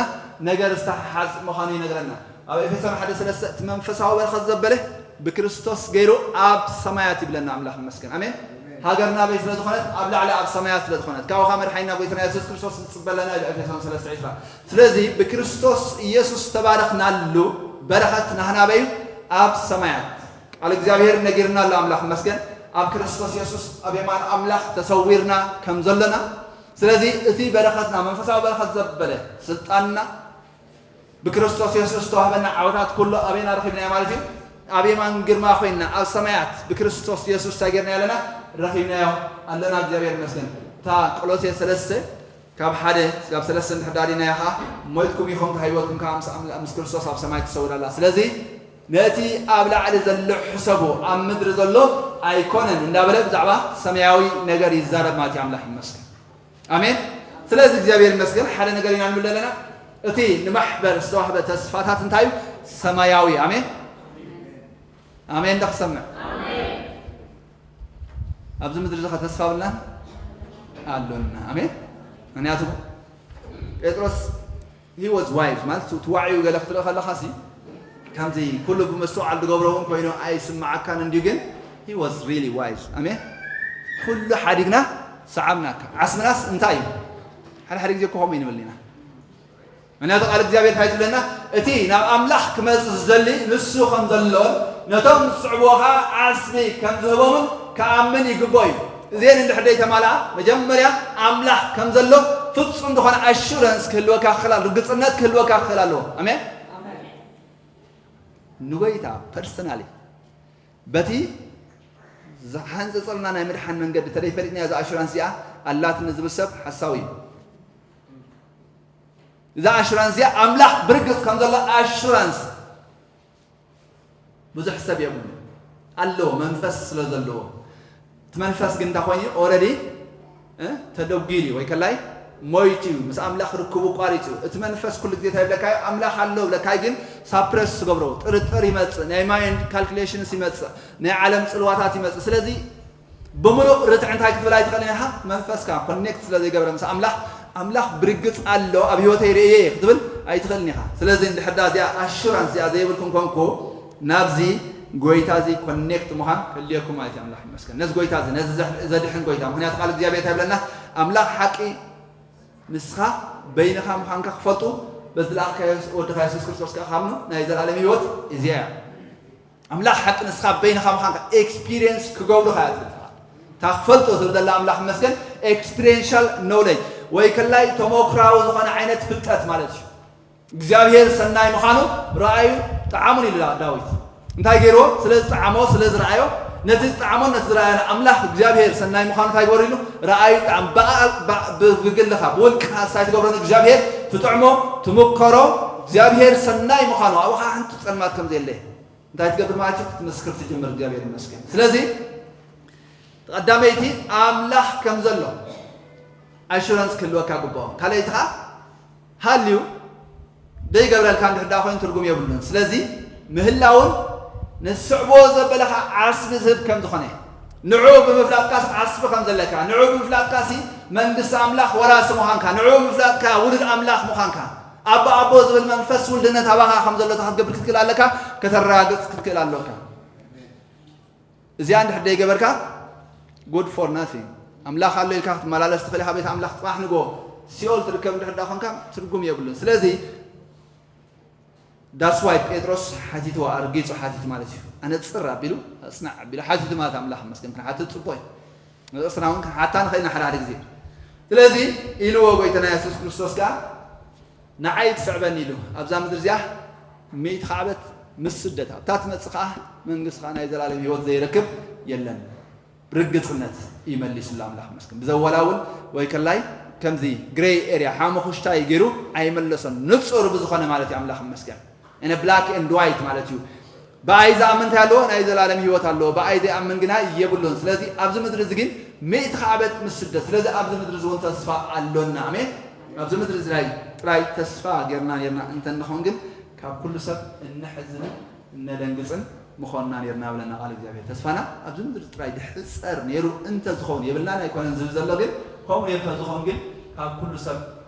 ነገር ዝተሓሓዝ ምዃኑ ይነግረና። ኣብ ኤፌሶን ሓደ ሰለስተ እቲ መንፈሳዊ በረኸት ዘበለ ብክርስቶስ ገይሩ ኣብ ሰማያት ይብለና ኣምላኽ ይመስገን። ኣሜን። ሃገርና ኣበይ ስለ ዝኾነት? ኣብ ላዕሊ ኣብ ሰማያት ስለ ዝኾነት። ካብኡ ኸኣ መድሓኒና ጎይታና የሱስ ክርስቶስ ንጽበ ኣለና ኢሉ ኤፌሶን ሰለስተ ዕስራ። ስለዚ ብክርስቶስ ኢየሱስ ዝተባረኽናሉ በረኸት ናህና ኣበይ እዩ? ኣብ ሰማያት። ቃል እግዚኣብሔር ነጊርና ኣሎ ኣምላኽ ይመስገን። ኣብ ክርስቶስ የሱስ ኣብ የማን ኣምላኽ ተሰዊርና ከም ዘለና። ስለዚ እቲ በረኸትና መንፈሳዊ በረኸት ዘበለ ስልጣንና ብክርስቶስ የሱስ ዝተዋህበና ዓወታት ኩሉ ኣበይና ረኺብናዮ ማለት እዩ? ኣብ የማን ግርማ ኮይንና ኣብ ሰማያት ብክርስቶስ የሱስ እንታይ ጌርና ኣለና? ረኺብናዮ ኣለና። እግዚኣብሔር ይመስገን። እታ ቆሎሴ ሰለስተ ካብ ሓደ ስጋብ ሰለስተ እንድሕር ዳዲናዮ ኸዓ ሞይትኩም ኢኹም፣ እታ ህይወትኩም ከዓ ምስ ኣምላ-፣ ምስ ክርስቶስ ኣብ ሰማይ ትሰውር ኣላ። ስለዚ ነቲ ኣብ ላዕሊ ዘሎ ሕሰቡ፣ ኣብ ምድሪ ዘሎ ኣይኮነን እንዳበለ ብዛዕባ ሰማያዊ ነገር ይዛረብ ማለት እዩ። ኣምላኽ ይመስገን። ኣሜን። ስለዚ እግዚኣብሔር ይመስገን ሓደ ነገር ኢና ንብል ዘለና። እቲ ንማሕበር ዝተዋህበ ተስፋታት እንታይ እዩ? ሰማያዊ። ኣሜን። ኣሜን ዶ ክሰምዕ? ኣብዚ ምድሪ እዚ ኸ ተስፋ ብልና ኣሎና። ኣሜን። ምክንያቱ ጴጥሮስ he was wise ማለት ትዋዕዩ ገለ ክትርኢ ከለኻ ሲ ከምዚ ኩሉ ብምስትውዓል ዝገብሮ እውን ኮይኑ ኣይስምዓካን እንድዩ፣ ግን he was really wise። ኣሜን። ኩሉ ሓዲግና ሰዓብናካ። ዓስብናስ እንታይ እዩ? ሓደ ሓደ ግዜ እኮ ከምኡ እዩ ንብል ኢና። ምክንያቱ ቃል እግዚኣብሔር እንታይ ዝብለና? እቲ ናብ ኣምላኽ ክመጽእ ዝደሊ ንሱ ከም ዘሎን ነቶም ዝስዕብዎ ኸዓ ዓስቢ ከም ዝህቦምን ክኣምን ይግብኦ እዩ። እዚአን እንድሕር ዘይተማልኣ መጀመርያ ኣምላኽ ከም ዘሎ ፍጹም ዝኾነ ኣሹረንስ ክህልወካ ክኽእል ኣለዎ፣ ርግጽነት ክህልወካ ክኽእል ኣለዎ። ኣሜን። ንጎይታ ፐርሰናሊ በቲ ዝሓንጸጸልና ናይ ምድሓን መንገዲ ተደይፈሊጥና እዛ ኣሹራንስ እዚኣ ኣላትኒ ዝብል ሰብ ሓሳዊ እዩ። እዛ ኣሹራንስ እዚኣ ኣምላኽ ብርግጽ ከም ዘሎ ኣሹራንስ ብዙሕ ሰብ የብሉ ኣለዎ፣ መንፈስ ስለ ዘለዎ። እቲ መንፈስ ግን እንታይ ኮይኑ? ኦረዲ ተደጒሉ እዩ ወይ ከላይ ሞይቱ እዩ፣ ምስ ኣምላኽ ርክቡ ቋሪጹ እዩ። እቲ መንፈስ ኩሉ ግዜ እንታይ ይብለካ እዩ? ኣምላኽ ኣሎ ብለካ እዩ፣ ግን ሳፕረስ ትገብሮ፣ ጥርጥር ይመጽእ፣ ናይ ማይንድ ካልኩሌሽንስ ይመጽእ፣ ናይ ዓለም ጽልዋታት ይመጽእ። ስለዚ ብምሉእ ርትዕ እንታይ ክትብል ኣይትኽእልን ኢኻ? መንፈስካ ኮኔክት ስለ ዘይገብረ ምስ ኣምላኽ፣ ኣምላኽ ብርግጽ ኣሎ ኣብ ህይወተይ ርእየ ክትብል ኣይትኽእልን ኢኻ። ስለዚ እንድሕር ዳ እዚኣ ኣሹራንስ እዚኣ ዘይብልኩም ኮንኩ ናብዚ ጎይታ እዚ ኮኔክት ምዃን ክልየኩም ማለት እዩ። ኣምላኽ ይመስገን። ነዚ ጎይታ እዚ፣ ነዚ ዘሕ-፣ ዘድሕን ጎይታ። ምኽንያቱ ቃል እግዚኣብሔር እንታይ ይብለና? ኣምላኽ ሓቂ ንስኻ በይንኻ ምዃንካ ክፈልጡ በዚ ዝለኣኽካዮ ወድኻ የሱስ ክርስቶስ ከኣ ክኣምኑ ናይ ዘለኣለም ህይወት እዚኣ እያ። ኣምላኽ ሓቂ ንስኻ በይንኻ ምዃንካ ኤክስፒሪየንስ ክገብሩኻ እያ ትብል። እታ ክፈልጦ ዝብል ዘላ ኣምላኽ ይመስገን ኤክስፒሪየንሻል ኖውሌጅ ወይ ከላይ ተመክራዊ ዝኾነ ዓይነት ፍልጠት ማለት እዩ። እግዚኣብሔር ሰናይ ምዃኑ ረኣዩ ጠዓሙን ኢሉ ዳዊት። እንታይ ገይርዎ? ስለ ዝጠዓሞ፣ ስለ ዝረኣዮ፣ ነቲ ዝጠዓሞን ነቲ ዝረኣዮን ኣምላኽ እግዚኣብሔር ሰናይ ምዃኑ እንታይ ግበሩ ኢሉ? ረኣዩ ጠዓም። ብኣ-፣ ብ-፣ ብ-፣ ብግልኻ፣ ብውልቅኻ እሳ ኣይትገብሮን። እግዚኣብሔር ትጥዕሞ፣ ትምከሮ፣ እግዚኣብሔር ሰናይ ምዃኑ ኣብኻ ሓንቲ ጸልማት ከም ዘየለ እንታይ ትገብር ማለት እዩ? ክትምስክር ትጅምር። እግዚኣብሔር ይመስገን። ስለዚ ቀዳመይቲ ኣምላኽ ከም ዘሎ ኣሹራንስ ክህልወካ ግብኦ። ካልኣይቲ ኸዓ ሃልዩ ደይገብረልካ እንድሕር ደኣ ኮይኑ ትርጉም የብሉን። ስለዚ ምህላውን ንስዕቦ ዘበለኻ ዓስቢ ዝህብ ከም ዝኾነ ንዑ ብምፍላጥካስ ዓስቢ ከም ዘለካ፣ ንዑ ብምፍላጥካሲ መንግስቲ ኣምላኽ ወራሲ ምዃንካ፣ ንዑ ብምፍላጥካ ውሉድ ኣምላኽ ምዃንካ፣ ኣቦ ኣቦ ዝብል መንፈስ ውልድነት ኣባኻ ከም ዘሎ እታ ክትገብር ክትክእል ኣለካ፣ ከተረጋግጽ ክትክእል ኣለካ። እዚኣ እንድሕር ደይገበርካ good for nothing። ኣምላኽ ኣሎ ኢልካ ክትመላለስ ትኽእል ኢኻ ቤት ኣምላኽ፣ ጽባሕ ንግሆ ሲኦል ትርከብ እንድሕር ደኣ ኾንካ ትርጉም የብሉን። ስለዚ that's why ጴጥሮስ ሓቲትዋ፣ ኣርጊጹ ሓቲቱ ማለት እዩ። ኣነጽር ኣቢሉ፣ ኣጽናዕ ኣቢሉ ሓቲቱ ማለት ኣምላኽ ይመስገን፣ ክንሓትት ጽቡቕ እዩ። ንርእስና እውን ክንሓታ ንኽእል ኢና ሓደ ሓደ ግዜ። ስለዚ ኢልዎ ጎይታና የሱስ ክርስቶስ ከኣ ንዓይ ትስዕበኒ ኢሉ ኣብዛ ምድሪ እዚኣ ሚእቲ ዓመት ምስ ስደት ኣብታ ትመጽእ ከኣ መንግስቲ ከኣ ናይ ዘላለም ህይወት ዘይረክብ የለን። ብርግጽነት እዩ መሊሱሉ ኣምላኽ መስገን። ብዘወላውል ወይ ከላይ ከምዚ ግሬይ ኤርያ ሓመኹሽታይ ገይሩ ኣይመለሶን። ንጹር ብዝኾነ ማለት እዩ ኣምላኽ መስገን። እነ ብላክ ኤንድ ዋይት ማለት እዩ። ብኣይ ዝኣምን እንታይ ኣለዎ? ናይ ዘላለም ህይወት ኣለዎ። ብኣይ ዘይኣምን ግና የብሉን። ስለዚ ኣብዚ ምድሪ እዚ ግን ሚእቲ ዓመት ምስ ስደት። ስለዚ ኣብዚ ምድሪ እዚ እውን ተስፋ ኣሎና። ኣሜን። ኣብዚ ምድሪ እዚ ላይ ጥራይ ተስፋ ጌርና ኔርና እንተ ንኸውን ግን ካብ ኩሉ ሰብ እንሕዝንን እነደንግጽን ምኾንና ኔርና ብለና ቃል እግዚኣብሔር። ተስፋና ኣብዚ ምድሪ ጥራይ ድሕጸር ኔሩ እንተ ዝኸውን የብልናን ኣይኮነን ዝብል ዘሎ ግን ከምኡ ኔሩ እንተ ዝኸውን ግን ካብ ኩሉ ሰብ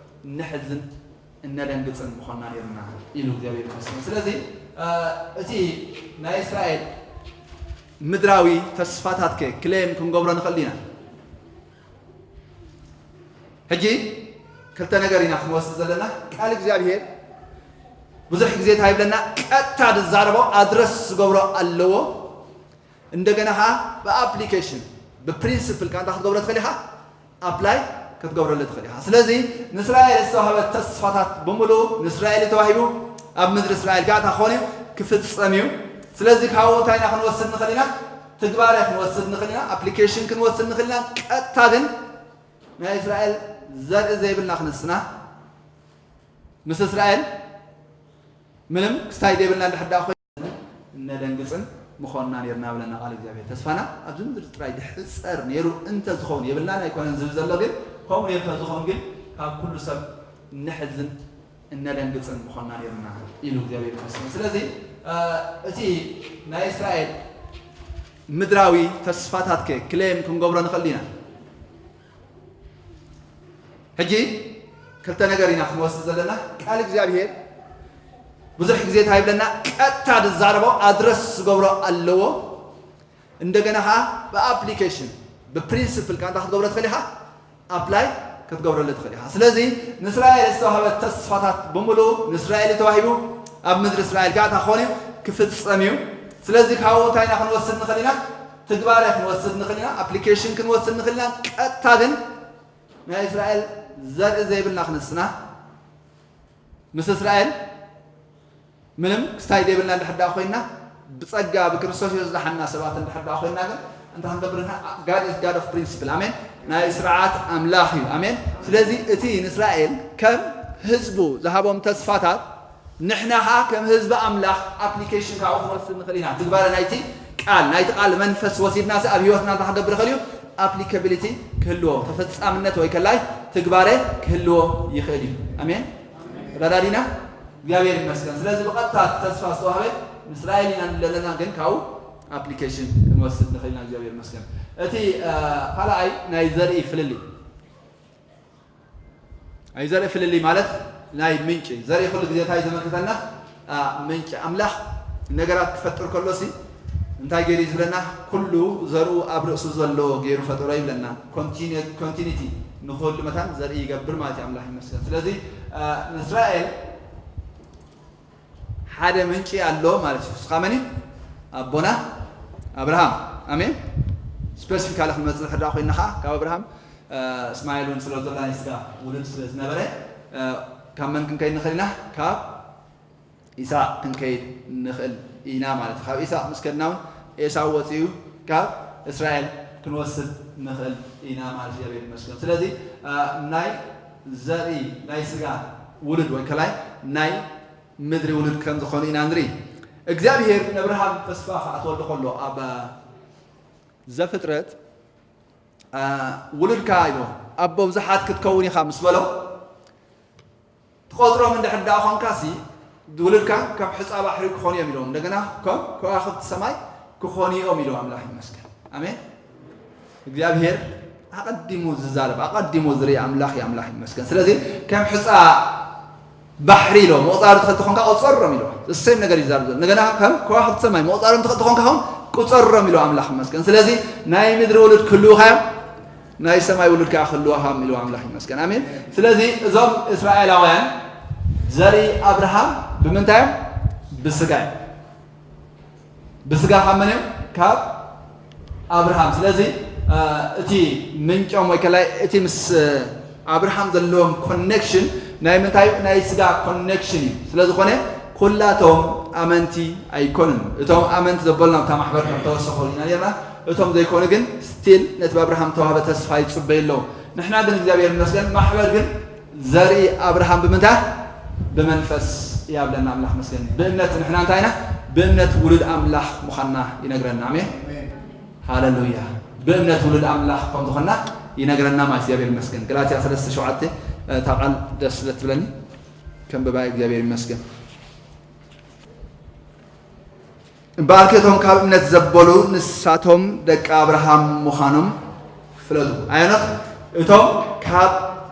እንሕዝን እነደንግጽን ምኾንና ኔርና ኢሉ እግዚኣብሔር ይመስገን። ስለዚ እ፣ እቲ ናይ እስራኤል ምድራዊ ተስፋታት ከ ክሌም ክንገብሮ ንኽእል ዲና? ሕጂ ክልተ ነገር ኢና ክንወስድ ዘለና። ቃል እግዚኣብሔር ብዙሕ ግዜ እንታይ ይብለና? ቀጥታ ዝዛረቦ ኣድረስ ዝገብሮ ኣለዎ። እንደገና ኸዓ ብኣፕሊኬሽን ብፕሪንስፕል ቃንታ ክትገብሮ ትኽእል ኢኻ፣ ኣፕላይ ክትገብረሉ ትኽእል ኢኻ። ስለዚ ንእስራኤል ዝተዋህበ ተስፋታት ብምሉእ ንእስራኤል እዩ ተዋሂቡ። ኣብ ምድሪ እስራኤል ከዓ እንታይ ክኾን እዩ? ክፍጸም እዩ። ስለዚ ካብኡ እንታይ ኢና ክንወስድ ንኽእል ኢና? ትግባረ ክንወስድ ንኽእል ኢና፣ ኣፕሊኬሽን ክንወስድ ንኽእል ኢና። ቀጥታ ግን ናይ እስራኤል ዘርኢ ዘይብልና ክንስና ምስ እስራኤል ምንም ክስታይ ዘይብልና እንድሕር ደኣ ኮይኑ እነደንግጽን ምኾንና ኔርና ብለና ቃል እግዚኣብሔር። ተስፋና ኣብዚ ምድሪ ጥራይ ድሕጸር ኔሩ እንተ ዝኸውን የብልናን ኣይኮነን ዝብል ዘሎ ግን ከምኡ ኔሩ እንተ ዝኸውን ግን ካብ ኩሉ ሰብ እንሕዝን እነደንግጽን ምኾንና ኔርና ኢሉ እግዚኣብሔር ይመስገን። ስለዚ እ፣ እቲ ናይ እስራኤል ምድራዊ ተስፋታት ከ ክሌም ክንገብሮ ንኽእል ዲና? ሕጂ ክልተ ነገር ኢና ክንወስድ ዘለና። ቃል እግዚኣብሔር ብዙሕ ግዜ እንታይ ይብለና? ቀጥታ ዝዛረቦ ኣድረስ ዝገብሮ ኣለዎ። እንደገና ኸዓ ብኣፕሊኬሽን ብፕሪንስፕል ቃንታ ክትገብሮ ትኽእል ኢኻ፣ ኣፕላይ ክትገብረሉ ትኽእል ኢኻ። ስለዚ ንእስራኤል ዝተዋህበ ተስፋታት ብምሉእ ንእስራኤል እዩ ተዋሂቡ፣ ኣብ ምድሪ እስራኤል ከዓ እንታይ ክኾን እዩ? ክፍጸም እዩ። ስለዚ ካብኡ እንታይ ኢና ክንወስድ ንኽእል ኢና? ትግባረ ክንወስድ ንኽእል ኢና፣ ኣፕሊኬሽን ክንወስድ ንኽእል ኢና። ቀጥታ ግን ናይ እስራኤል ዘርኢ ዘይብልና ክንስና፣ ምስ እስራኤል ምንም ክስታይ ዘይብልና እንድሕር ደኣ ኮይንና፣ ብጸጋ ብክርስቶስ ኢየሱስ ዝደሓንና ሰባት እንድሕር ደኣ ኮይንና ግን እንታይ ክንገብር ኢና? God is God of principle። ኣሜን። ናይ ስርዓት ኣምላኽ እዩ። ኣሜን። ስለዚ እቲ ንእስራኤል ከም ህዝቡ ዝሃቦም ተስፋታት ንሕና ኸኣ ከም ህዝቢ ኣምላኽ ኣፕሊኬሽን ካብኡ ክንወስድ ንኽእል ኢና። ትግባረ ናይቲ ቃል፣ ናይቲ ቃል መንፈስ ወሲድናሲ ኣብ ህይወትና እንታይ ክገብር ይኽእል እዩ? ኣፕሊካቢሊቲ ክህልዎ፣ ተፈጻምነት ወይ ከላይ ትግባረ ክህልዎ ይኽእል እዩ። ኣሜን። ተረዳዲና? እግዚኣብሔር ይመስገን። ስለዚ ብቐጥታ እቲ ተስፋ ዝተዋህበ ንእስራኤል ኢና ዘለና፣ ግን ካብኡ ኣፕሊኬሽን ክንወስድ ንኽእል ኢና። እግዚኣብሔር ይመስገን። እቲ ካልኣይ ናይ ዘርኢ ፍልልይ፣ ናይ ዘርኢ ፍልልይ ማለት ናይ ምንጪ ዘርኢ ኩሉ ግዜ እንታይ ዘመልክተና? ምንጪ ኣምላኽ ነገራት ክፈጥር ከሎሲ እንታይ ገይሩ ዝብለና? ኩሉ ዘርኡ ኣብ ርእሱ ዘሎ ገይሩ ፈጠሮ ይብለና። ኮንቲኒቲ ንክህሉ መታን ዘርኢ ይገብር ማለት እዩ። ኣምላኽ ይመስገን። ስለዚ ንእስራኤል ሓደ ምንጪ ኣሎ ማለት እዩ። እስኻ መን እዩ? ኣቦና ኣብርሃም። ኣሜን። ስፐሲፊካሊ ክንመፅእ ሕዳ ኮይና ከዓ ካብ ኣብርሃም እስማኤል እውን ስለ ዘሎ ናይ ስጋ ውሉድ ስለ ዝነበረ ካብ መን ክንከይድ ንኽእል ኢና? ካብ ኢሳቅ ክንከይድ ንኽእል ኢና ማለት እዩ። ካብ ኢሳቅ ምስ ከድና እውን ኤሳው ወፂኡ ካብ እስራኤል ክንወስድ ንኽእል ኢና ማለት እዩ። እግዚኣብሔር ይመስገን። ስለዚ ናይ ዘርኢ ናይ ስጋ ውሉድ ወይ ከላይ ናይ ምድሪ ውሉድ ከም ዝኾኑ ኢና ንርኢ። እግዚኣብሔር ነብርሃም ተስፋ ክኣትወሉ ከሎ ኣብ ዘፍጥረት ውሉድካ ኢሎ ኣቦ ብዙሓት ክትከውን ኢኻ ምስ በሎ ትቆፅሮም እንድሕር ደኣ ኾንካሲ ውሉድካ ከም ሕፃ ባሕሪ ክኾኑ እዮም ኢሎም። እንደገና ከም ከዋኽብቲ ሰማይ ክኾኑ እዮም ኢሎ። ኣምላኽ ይመስገን። ኣሜን። እግዚኣብሔር ኣቐዲሙ ዝዛረብ ኣቐዲሙ ዝርኢ ኣምላኽ እዩ። ኣምላኽ ይመስገን። ስለዚ ከም ሕፃ ባሕሪ ኢሎ መቑፃሪ ትኽእል ተኾንካ ቁፀሮም ኢሎ። እሰይም ነገር ይዛረብ ዘሎ እንደገና ከም ከዋኽብቲ ሰማይ መቑፃሮም ትኽእል ተኾንካ ኹን ቁፀሮም ኢሎ። ኣምላኽ ይመስገን። ስለዚ ናይ ምድሪ ውሉድ ክህልውኻ እዮም ናይ ሰማይ ውሉድ ከዓ ክህልወኻም ኢሉ ኣምላኽ ይመስገን። ኣሜን። ስለዚ እዞም እስራኤላውያን ዘርኢ ኣብርሃም ብምንታይ እዮም? ብስጋ እዮም። ብስጋ ካብ መን እዮም? ካብ ኣብርሃም። ስለዚ እቲ ምንጮም ወይ ከላይ እቲ ምስ ኣብርሃም ዘለዎም ኮኔክሽን ናይ ምንታይ ናይ ስጋ ኮኔክሽን እዩ። ስለዝኾነ ኩላቶም ኣመንቲ ኣይኮኑን። እቶም ኣመንቲ ዘበልና ኣብታ ማሕበር ከም ተወሰኹ ኢና ነርና። እቶም ዘይኮኑ ግን ስቲል ነቲ ብኣብርሃም ተዋህበ ተስፋ ይጽበዩ ኣለዉ። ንሕና ግን እግዚኣብሔር ይመስገን ማሕበር ግን ዘርኢ ኣብርሃም ብምንታይ ብመንፈስ ያብለና ኣምላኽ መስገን ብእምነት ንሕና እንታይ ኢና ብእምነት ውሉድ ኣምላኽ ምዃንና ይነግረና። ኣሜን። ሃለሉያ። ብእምነት ውሉድ ኣምላኽ ከም ዝኾንና ይነግረና ማለት እግዚኣብሔር ይመስገን። ገላትያ ሰለስተ ሸውዓተ እታ ቃል ደስ ስለ ትብለኒ ከም ብባይ እግዚኣብሔር ይመስገን። እምበኣርከ እቶም ካብ እምነት ዘበሉ ንሳቶም ደቂ ኣብርሃም ምዃኖም ፍለጡ። ኣየኖት እቶም ካብ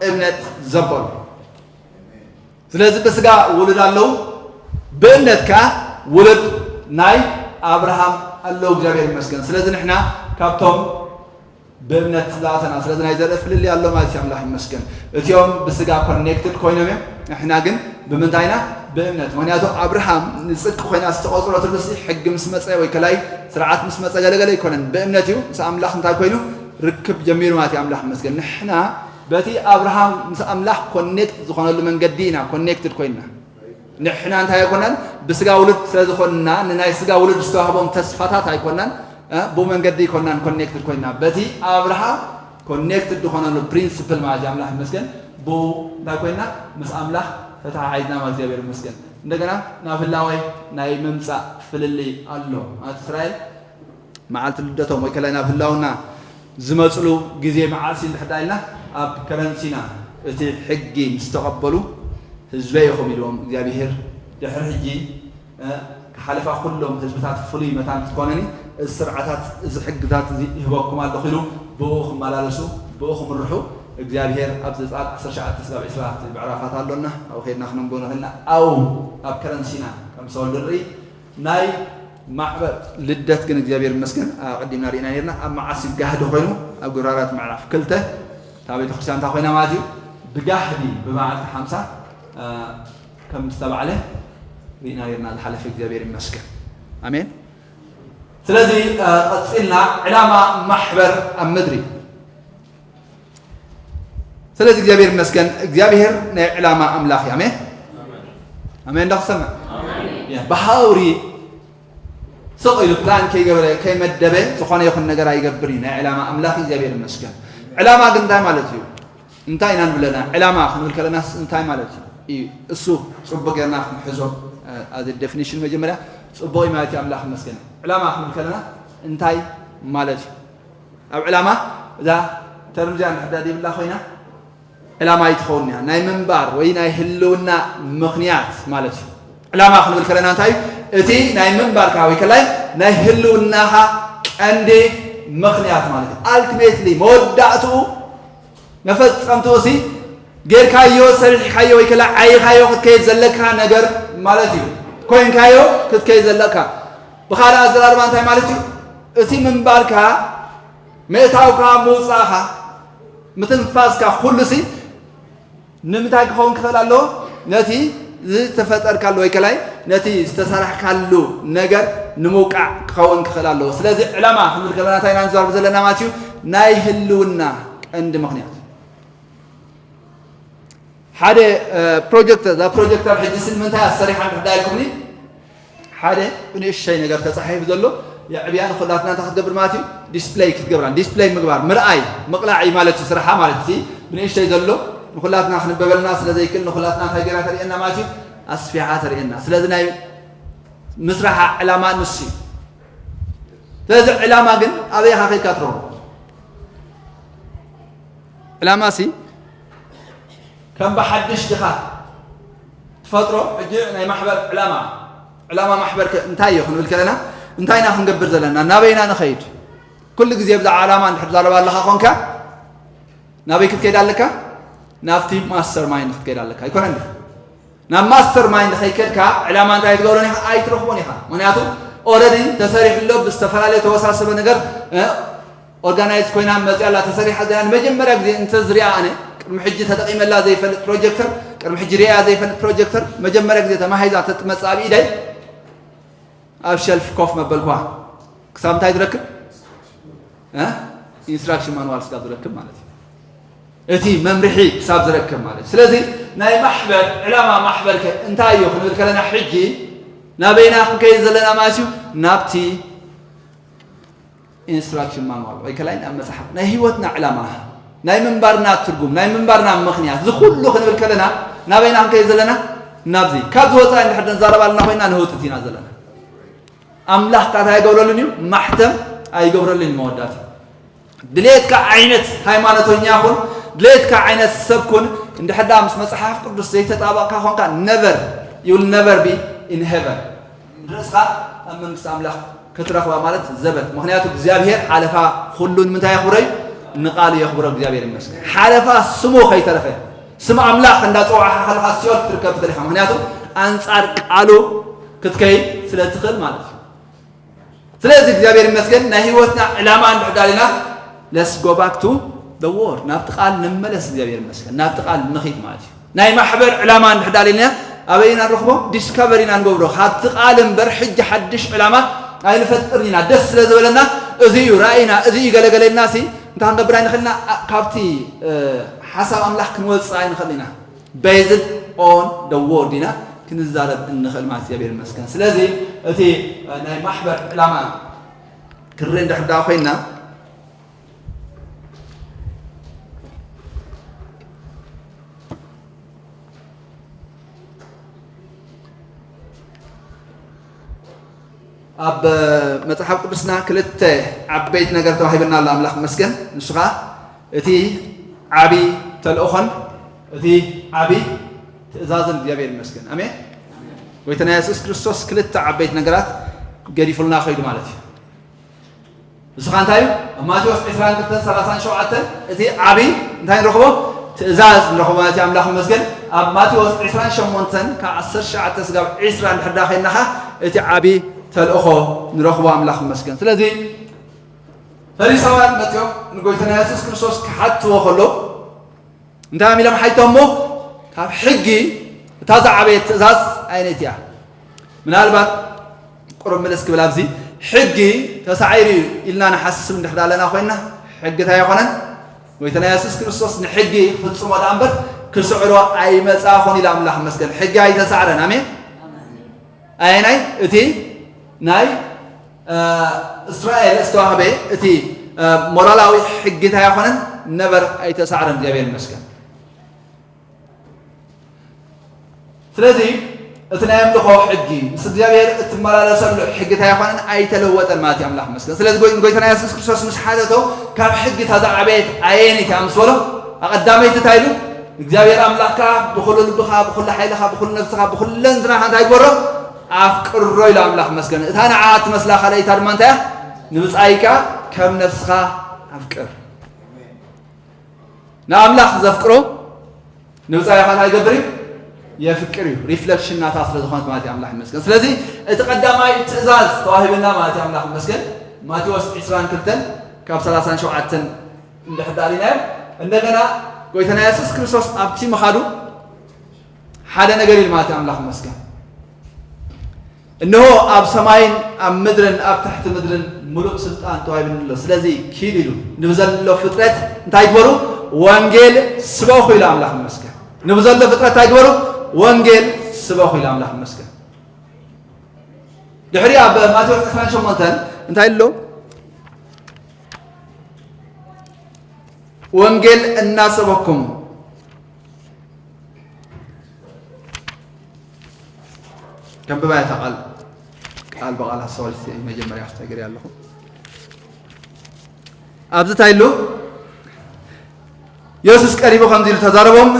እምነት ዘበሉ? ስለዚ ብስጋ ውሉድ ኣለዉ፣ ብእምነት ከኣ ውሉድ ናይ ኣብርሃም ኣለዉ። እግዚኣብሔር ይመስገን። ስለዚ ንሕና ካብቶም ብእምነት ዝኣተና ስለዚ ናይ ዘርኢ ፍልልይ ኣሎ ማለት እዩ። ኣምላኽ ይመስገን። እቲኦም ብስጋ ኮኔክትድ ኮይኖም እዮም፣ ንሕና ግን ብምንታይ ኢና? ብእምነት። ምክንያቱ ኣብርሃም ንፅድቂ ኮይና ዝተቆፅረትሉ ሲ ሕጊ ምስ መፀ ወይ ከላይ ስርዓት ምስ መፀ ገለገለ ኣይኮነን፣ ብእምነት እዩ ምስ ኣምላኽ እንታይ ኮይኑ ርክብ ጀሚሩ ማለት እዩ። ኣምላኽ ይመስገን። ንሕና በቲ ኣብርሃም ምስ ኣምላኽ ኮኔክት ዝኾነሉ መንገዲ ኢና ኮኔክትድ ኮይንና። ንሕና እንታይ ኣይኮናን ብስጋ ውሉድ ስለ ዝኾንና ንናይ ስጋ ውሉድ ዝተዋህቦም ተስፋታት ኣይኮናን። ብኡ መንገዲ ኣይኮናን ኮኔክትድ ኮይና በቲ ኣብርሃም ኮኔክትድ ዝኾነሉ ፕሪንስፕል ማለት እዩ። ኣምላኽ ይመስገን። ብኡ እንታይ ኮይና ምስ ኣምላኽ ተተሓሒዝና ማለት እግዚኣብሔር ይመስገን። እንደገና ናብ ህላወይ ናይ ምምፃእ ፍልልይ ኣሎ ማለት እስራኤል መዓልቲ ልደቶም ወይ ከላይ ናብ ህላውና ዝመፅሉ ግዜ መዓልሲ እንድሕር ዳ ኢልና ኣብ ከረንሲና እቲ ሕጊ ምስ ተቐበሉ ህዝበይ ኢኹም ኢልዎም እግዚኣብሄር። ድሕሪ ሕጂ ክሓለፋ ኩሎም ህዝብታት ፍሉይ መታን ክትኮነኒ እዚ ስርዓታት እዚ ሕግታት እዚ ይህበኩም ኣለኹ ኢሉ ብኡ ክመላለሱ ብኡ ክምርሑ እግዚኣብሄር ኣብ ዘፀኣት ዓሰርተ ትሽዓተ ስጋብ ዕስራ ምዕራፋት ኣሎና ኣብኡ ከድና ክነንቦ ንኽእልና ኣብኡ ኣብ ከረንሲና ከም ሰወል ንርኢ ናይ ማዕበል ልደት ግን እግዚኣብሔር ይመስገን ኣቐዲምና ርኢና ነርና ኣብ መዓስ እዩ ጋህዲ ኮይኑ ኣብ ግብራራት ምዕራፍ ክልተ እታ ቤተክርስትያን እንታይ ኮይና ማለት እዩ ብጋህዲ ብመዓልቲ ሓምሳ ከም ዝተባዕለ ርኢና ነርና ዝሓለፈ እግዚኣብሔር ይመስገን ኣሜን ስለዚ ቀፂልና ዕላማ ማሕበር ኣብ ምድሪ። ስለዚ እግዚኣብሔር ይመስገን፣ እግዚኣብሔር ናይ ዕላማ ኣምላኽ እዩ። ኣሜን ኣሜን። ዶ ክሰምዕ? ብሃውሪ ስቕ ኢሉ ፕላን ከይገበረ ከይመደበ ዝኾነ ይኹን ነገር ኣይገብር እዩ። ናይ ዕላማ ኣምላኽ እግዚኣብሔር ይመስገን። ዕላማ ግን እንታይ ማለት እዩ? እንታይ ኢና ንብለና? ዕላማ ክንብል ከለናስ እንታይ ማለት እዩ? እዩ እሱ ጽቡቅ ጌርና ክንሕዞ። ኣዚ ዴፊኒሽን መጀመርያ ጽቡቅ እዩ ማለት እዩ። ኣምላኽ ይመስገን። ዕላማ ክንብል ከለና እንታይ ማለት እዩ? ኣብ ዕላማ እዛ ተርምዚያ እንድሕዳ ይብላ ኮይና ዕላማ ይትኸውን እያ። ናይ ምንባር ወይ ናይ ህልውና ምኽንያት ማለት እዩ። ዕላማ ክንብል ከለና እንታይ እዩ? እቲ ናይ ምንባርካ ወይ ከላይ ናይ ህልውናኻ ቀንዲ ምኽንያት ማለት እዩ። ኣልቲሜትሊ መወዳእትኡ መፈጸምትኡ ሲ ጌርካዮ፣ ሰሪሕካዮ ወይ ከላ ዓይኻዮ ክትከይድ ዘለካ ነገር ማለት እዩ። ኮይንካዮ ክትከይድ ዘለካ። ብኻልእ ኣዘራርባ እንታይ ማለት እዩ? እቲ ምንባርካ፣ ምእታውካ፣ ምውጻእኻ፣ ምትንፋስካ፣ ኩሉ ሲ ንምንታይ ክኸውን ክኽእል ኣለዎ? ነቲ ዝተፈጠርካሉ ወይ ከላይ ነቲ ዝተሰርሕካሉ ነገር ንምውቃዕ ክኸውን ክኽእል ኣለዎ። ስለዚ ዕላማ ክንብል ከለና እንታይ ኢና ንዛረብ ዘለና ማለት እዩ? ናይ ህልውና ቀንዲ ምኽንያት። ሓደ ፕሮጀክተር፣ እዛ ፕሮጀክተር ሕጂ ስን ምንታይ ኣሰሪሓ እንድሕዳ ኢልኩምኒ፣ ሓደ ብንእሽተይ ነገር ተጻሒፉ ዘሎ የዕብያ ንኹላትና እንታይ ክትገብር ማለት እዩ? ዲስፕለይ ክትገብራ። ዲስፕለይ ምግባር፣ ምርኣይ፣ ምቕላዕ እዩ ማለት እዩ ስራሓ ማለት እዩ። ብንእሽተይ ዘሎ ንኹላትና ክንበበልና ስለ ዘይክእል ንኹላትና እንታይ ገይራ ተርእየና ማለት እዩ? ኣስፊሓ ተርእየና። ስለዚ ናይ ምስራሓ ዕላማ ንሱ እዩ። ስለዚ ዕላማ ግን ኣበይ ኢኻ ከይድካ ትረኽቦ? ዕላማ ሲ ከም ብሓድሽ ድኻ ትፈጥሮ። ሕጂ ናይ ማሕበር ዕላማ፣ ዕላማ ማሕበር ከ እንታይ እዩ ክንብል ከለና እንታይ ኢና ክንገብር ዘለና? ናበይና ንኸይድ? ኩሉ ግዜ ብዛዕባ ዕላማ እንድሕር ትዛረብ ኣለኻ ኮንካ ናበይ ክትከይድ ኣለካ? ናብቲ ማስተር ማይንድ ክትከይድ ኣለካ። ኣይኮነን? ናብ ማስተር ማይንድ ከይከድካ ዕላማ እንታይ ትገብሮን ኢኻ? ኣይትረኽቦን ኢኻ። ምክንያቱ ኦረዲ ተሰሪሑ ኣሎ፣ ብዝተፈላለየ ተወሳሰበ ነገር ኦርጋናይዝ ኮይና መፅያ ኣላ። ተሰሪሓ ዘላ ንመጀመርያ ግዜ እንተዝሪኣ ኣነ ቅድሚ ሕጂ ተጠቂመላ ዘይፈልጥ ፕሮጀክተር፣ ቅድሚ ሕጂ ሪኣ ዘይፈልጥ ፕሮጀክተር መጀመርያ ግዜ ተማሂዛ ተትመፅእ ኣብ ኢደይ ኣብ ሸልፍ ኮፍ መበልኳ። ክሳብ እንታይ ዝረክብ? ኢንስትራክሽን ማንዋል ክሳብ ዝረክብ ማለት እዩ። እቲ መምርሒ ክሳብ ዝረክብ ማለት እዩ። ስለዚ ናይ ማሕበር ዕላማ ማሕበር ከ እንታይ እዩ ክንብል ከለና ሕጂ ናበይና ክንከይድ ዘለና ማለት እዩ? ናብቲ ኢንስትራክሽን ማንዋል ወይ ከላይ ናብ መጽሓፍ ናይ ህይወትና ዕላማ፣ ናይ ምንባርና ትርጉም፣ ናይ ምንባርና ምኽንያት፣ እዚ ኩሉ ክንብል ከለና ናበይና ክንከይድ ዘለና? ናብዚ። ካብዚ ወጻኢ እንድሕር ንዛረብ ኣለና ኮይና ንህውትት ኢና ዘለና። ኣምላኽ ካታ ኣይገብረሉን እዩ፣ ማሕተም ኣይገብረሉን እዩ መወዳእታ። ድሌትካ ዓይነት ሃይማኖተኛ ኩን፣ ድሌትካ ዓይነት ሰብ ኩን፣ እንድሕር ደኣ ምስ መጽሓፍ ቅዱስ ዘይተጣበቕካ ኾንካ never, you will never be in heaven። ርእስኻ ኣብ መንግስቲ ኣምላኽ ክትረኽባ ማለት ዘበት። ምኽንያቱ እግዚኣብሔር ሓለፋ ኩሉ ንምንታይ የኽብሮ እዩ? ንቃሉ የኽብሮ። እግዚኣብሔር ይመስገን። ሓለፋ ስሙ ከይተረፈ ስም ኣምላኽ እንዳጸዋዕኻ ከለኻ ሲኦል ክትርከብ ትኽእል ኢኻ። ምኽንያቱ ኣንጻር ቃሉ ክትከይድ ስለ ትኽእል ማለት እዩ። ስለዚ እግዚኣብሔር ይመስገን ናይ ህይወትና ዕላማ እንድሕር ዳሊና let's go back to the word፣ ናብቲ ቃል ንመለስ። እግዚኣብሔር ይመስገን ናብቲ ቃል ንኺድ ማለት እዩ። ናይ ማሕበር ዕላማ እንድሕር ዳሊና ኣበይ ኢና ንረኽቦ? ዲስካቨር ኢና ንገብሮ ካብቲ ቃል እምበር ሕጂ ሓድሽ ዕላማ ኣይንፈጥርን ኢና። ደስ ስለ ዝበለና እዚ እዩ ራእይና፣ እዚ እዩ ገለገለና ሲ እንታይ ክንገብር ኣይንኽእልና። ካብቲ ሓሳብ ኣምላኽ ክንወፅእ ኣይንኽእል ኢና። Based on the word ኢና ክንዛረብ እንኽእል ማለት እግዚኣብሔር ይመስገን። ስለዚ እቲ ናይ ማሕበር ዕላማ ክርእ እንድሕር ዳ ኮይና ኣብ መጽሓፍ ቅዱስና ክልተ ዓበይቲ ነገር ተዋሂበና ኣሎ። ኣምላኽ ይመስገን። ንሱ ኸኣ እቲ ዓቢ ተልእኾን እቲ ዓቢ ትእዛዝን እግዚኣብሔር ይመስገን። ኣሜን። ጎይታና የሱስ ክርስቶስ ክልተ ዓበይቲ ነገራት ገዲፉልና ኸይዱ ማለት እዩ። ንሱ ኸኣ እንታይ እዩ? ኣብ ማቴዎስ ዕስራን ክልተን ሰላሳን ሸውዓተን እቲ ዓቢ እንታይ ንረኽቦ? ትእዛዝ ንረኽቦ ማለት እዩ። ኣምላኽ ይመስገን። ኣብ ማቴዎስ ዕስራን ሸሞንተን ካብ ዓሰርተ ትሽዓተ ስጋብ ዕስራ እንድሕር ዳ ኸይድና ኸኣ እቲ ዓቢ ተልእኾ ንረኽቦ። ኣምላኽ ይመስገን። ስለዚ ፈሪሳውያን መጺኦም ንጎይታና የሱስ ክርስቶስ ክሓትዎ ከሎ እንታይ ኢሎም ሓይቶሞ? ካብ ሕጊ እታ ዝዓበየት ትእዛዝ ኣየነይቲ እያ? ምናልባት ቁሩብ ምልስ ክብል ኣብዚ ሕጊ ተሳዒሩ እዩ ኢልና ንሓስብ እንድሕር ኣለና ኮይንና፣ ሕጊ እንታይ ኣይኮነን? ጎይታና የሱስ ክርስቶስ ንሕጊ ክፍጽሞ ደኣ እምበር ክስዕሮ ኣይመጻእኹን ኢሉ ኣምላኽ መስገን። ሕጊ ኣይተሳዕረን። ኣሜን። ኣየናይ? እቲ ናይ፣ እ፣ እስራኤል ዝተዋህበ እቲ፣ እ፣ ሞራላዊ ሕጊ እንታይ ኣይኮነን? ነበር ኣይተሳዕረን። እግዚኣብሔር ይመስገን። ስለዚ እቲ ናይ ኣምልኾ ሕጊ፣ ምስ እግዚኣብሔር እትመላለሰሉ ሕጊ እንታይ ኣይኮነን? ኣይተለወጠን ማለት እዩ። ኣምላኽ ይመስገን። ስለዚ ጎይ-፣ ጎይታና የሱስ ክርስቶስ ምስ ሓተቶ፣ ካብ ሕጊ እታ ዝዓበየት ኣየነይቲ እያ ምስ በሎ፣ ኣቐዳመይቲ እንታይ ኢሉ? እግዚኣብሔር ኣምላኽካ ብኹሉ ልብኻ፣ ብኹሉ ሓይልኻ፣ ብኹሉ ነፍስኻ፣ ብኹሉ ለንትናኻ እንታይ ግበሮ? ኣፍቅሮ ኢሉ ኣምላኽ ይመስገን። እታ ንዓ እትመስላ ካልኣይታ ድማ እንታይ እያ? ንብጻይካ ከም ነፍስኻ ኣፍቅር። ንኣምላኽ ዘፍቅሮ ንብጻይ ኸኣ እንታይ ይገብር እዩ? የፍቅር እዩ። ሪፍለክሽን ናታ ስለ ዝኾነት ማለት እዩ። ኣምላኽ ይመስገን። ስለዚ እቲ ቀዳማይ ትእዛዝ ተዋሂብና ማለት እዩ። ኣምላኽ ይመስገን። ማቴዎስ ዕስራን ክልተን ካብ ሰላሳን ሸውዓተን እንድሕር ደኣ ርኢናዮ። እንደገና ጎይታና የሱስ ክርስቶስ ኣብቲ ምኻዱ ሓደ ነገር ኢሉ ማለት እዩ። ኣምላኽ ይመስገን። እንሆ ኣብ ሰማይን ኣብ ምድርን ኣብ ትሕቲ ምድርን ምሉእ ስልጣን ተዋሂቡኒ ኣሎ። ስለዚ ኪድ ኢሉ ንብዘሎ ፍጥረት እንታይ ግበሩ? ወንጌል ስበኹ ኢሉ ኣምላኽ ይመስገን። ንብዘሎ ፍጥረት እንታይ ግበሩ? ወንጌል ስበኹ ኢሉ ኣምላኽ ይመስገን። ድሕሪ ኣብ ማቴዎስ ዕስራን ሸሞንተን እንታይ ኣሎ? ወንጌል እናሰበኩም ከንብባ እታ ቃል፣ ቃል ብቃል ኣስተውዕልቲ መጀመርያ ክተግሪ ኣለኹ። ኣብዚ እንታይ ኢሉ? የሱስ ቀሪቡ ከምዚ ኢሉ ተዛረቦም፣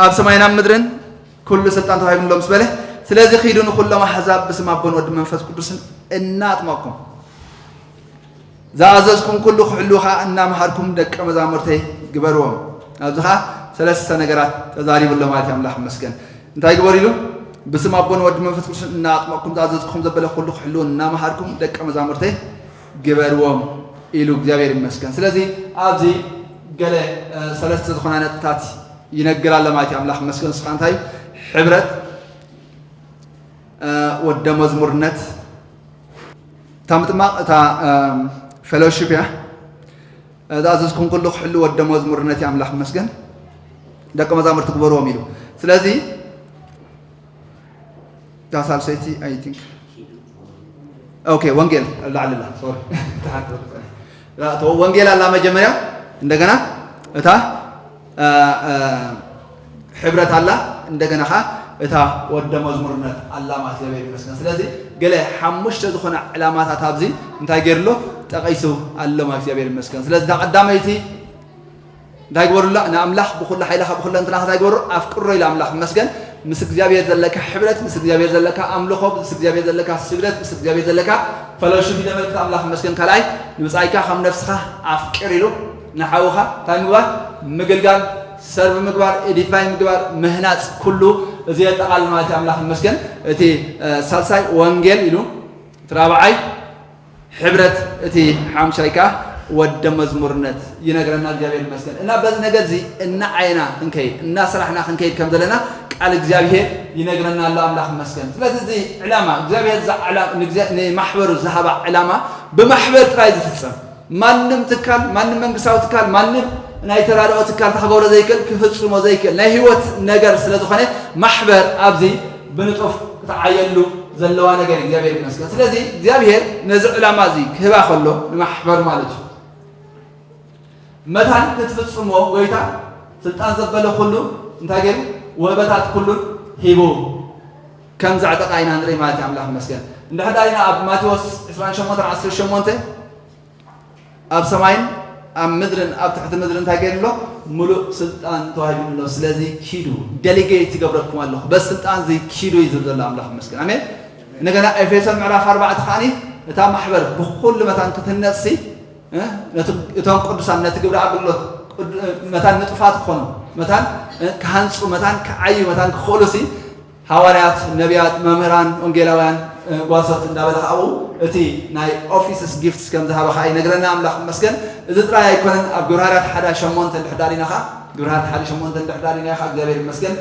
ኣብ ሰማይን ኣብ ምድርን ኩሉ ስልጣን ተዋሂቡኒ ኣሎ ምስ በለ፣ ስለዚ ኺዱ ንኹሎም ኣሕዛብ ብስም ኣቦን ወድን መንፈስ ቅዱስን እናጥመቅኩም ዝኣዘዝኩም ኩሉ ክሕልዉ ኸዓ እናመሃርኩም ደቀ መዛሙርተይ ግበርዎም። ኣብዚ ኸዓ ሰለስተ ነገራት ተዛሪቡ ኣሎ ማለት እዩ። ኣምላኽ ይመስገን። እንታይ ግበሩ ኢሉ? ብስም ኣቦን ወድን መንፈስ ቅዱስን እናኣጥመቕኩም ዝኣዘዝኩም ዘበለ ኩሉ ክሕልዉ እናመሃርኩም ደቀ መዛሙርተይ ግበርዎም ኢሉ እግዚኣብሔር ይመስገን። ስለዚ ኣብዚ ገለ፣ እ፣ ሰለስተ ዝኾና ነጥብታት ይነግር ኣሎ ማለት እዩ። ኣምላኽ ይመስገን። ንሱ ኸዓ እንታይ እዩ? ሕብረት፣ እ፣ ወደ መዝሙርነት፣ እታ ምጥማቕ፣ እታ፣ እ፣ ፌሎሺፕ እያ። ዝኣዘዝኩም ኩሉ ክሕሉ ወደ መዝሙርነት እዩ፣ ኣምላኽ ይመስገን። ደቀ መዛሙርቲ ግበርዎም ኢሉ። ስለዚ እታ ሳልሰይቲ፣ I think፣ ኦኬ፣ ወንጌል ላዕሊ ኣላ፣ ሶሪ። ተሓት ወንጌል ኣላ መጀመርያ፣ እንደገና እታ፣ እ፣ እ፣ ሕብረት ኣላ፣ እንደገና ኸዓ እታ ወደ መዝሙርነት ኣላ ማለት እዩ። እግዚኣብሔር ይመስገን። ስለዚ ገለ ሓሙሽተ ዝኾና ዕላማታት ኣብዚ እንታይ ገይሩ ኣሎ? ጠቒሱ ኣሎ ማለት እዩ። እግዚኣብሔር ይመስገን። ስለዚ እታ ቀዳመይቲ እንታይ ግበሩላ? ንኣምላኽ ብኹሉ ሓይልኻ፣ ብኹሉ እንትናኻ እንታይ ግበሩ? ኣፍቅሮ ኢሉ ኣምላኽ ይመስገን። ምስ እግዚኣብሔር ዘለካ ሕብረት፣ ምስ እግዚኣብሔር ዘለካ ኣምልኾ፣ ምስ እግዚኣብሔር ዘለካ ስግደት፣ ምስ እግዚኣብሔር ዘለካ ፈሎሺፕ እዩ ዘመልክት። ኣምላኽ ይመስገን። ካልኣይ ንብጻይካ ከም ነፍስኻ ኣፍቅር ኢሉ ንሓውኻ እንታይ ምግባር? ምግልጋል፣ ሰርቭ ምግባር፣ ኤዲፋይ ምግባር፣ ምህናጽ፣ ኩሉ እዚ የጠቓልል ማለት እዩ። ኣምላኽ ይመስገን። እቲ፣ እ፣ ሳልሳይ ወንጌል ኢሉ፣ እቲ ራብዓይ ሕብረት፣ እቲ ሓምሻይ ከኣ ወደ መዝሙርነት ይነግረና። እግዚኣብሔር ይመስገን። እና በዚ ነገር እዚ እናዓየና ክንከይድ፣ እናሰራሕና ክንከይድ ከም ዘለና ቃል እግዚኣብሔር ይነግረና ኣሎ። ኣምላኽ ይመስገን። ስለዚ እዚ ዕላማ እግዚኣብሔር ዝዓላ-፣ ንእግዚኣ-፣ ንማሕበሩ ዝሃባ ዕላማ ብማሕበር ጥራይ ዝፍጸም፣ ማንም ትካል፣ ማንም መንግስታዊ ትካል፣ ማንም ናይ ተራድኦ ትካል ክገብሮ ዘይክእል፣ ክፍጽሞ ዘይክእል ናይ ህይወት ነገር ስለ ዝኾነ ማሕበር ኣብዚ ብንጡፍ ክትዓየሉ ዘለዋ ነገር እዩ። እግዚኣብሔር ይመስገን። ስለዚ እግዚኣብሔር ነዚ ዕላማ እዚ ክህባ ከሎ ንማሕበር ማለት እዩ። መታን ክትፍጽሞ ጎይታ ስልጣን ዘበለ ኩሉ እንታይ ገይሩ? ወህበታት ኩሉን ሂቡ ከም ዘዕጠቓ ኢና ንርኢ ማለት እዩ። ኣምላኽ ይመስገን። እንድሕር ዳኣ ኢና ኣብ ማቴዎስ ዕስራን ሸሞንተን ዓሰርተ ሸሞንተ ኣብ ሰማይን ኣብ ምድርን ኣብ ትሕቲ ምድርን እንታይ ገይሩ ኣሎ? ምሉእ ስልጣን ተዋሂቡኒ ኣሎ። ስለዚ ኪዱ፣ ዴሊጌት ይገብረኩም ኣለኹ። በዚ ስልጣን እዚ ኪዱ እዩ ዝብል ዘሎ ኣምላኽ ይመስገን። ኣሜን። እንደገና ኤፌሶን ምዕራፍ ኣርባዕተ ከዓኒ እታ ማሕበር ብኹሉ መታን ክትህነጽሲ፣ እ፣ ነቲ፣ እቶም ቅዱሳን ነቲ ግብሪ ኣገልግሎት ቅዱ-፣ መታን ንጡፋት ክኾኑ፣ መታን፣ እ፣ ክሃንጹ፣ መታን ክዓዩ፣ መታን ክኽእሉሲ ሃዋርያት፣ ነቢያት፣ መምህራን፣ ወንጌላውያን፣ እ፣ ጓሶት እንዳበለ ከኣ ኣብኡ እቲ ናይ ኦፊስስ ጊፍትስ ከም ዝሃበ ከኣ ይነግረና። ኣምላኽ ይመስገን። እዚ ጥራይ ኣይኮነን። ኣብ ግብረ ሃዋርያት ሓደ ሸሞንተ እንድሕር ዳሪና ከኣ፣ ግብረ ሃዋርያት ሓደ ሸሞንተ እንድሕር ዳሪና ከኣ እግዚኣብሔር ይመስገን።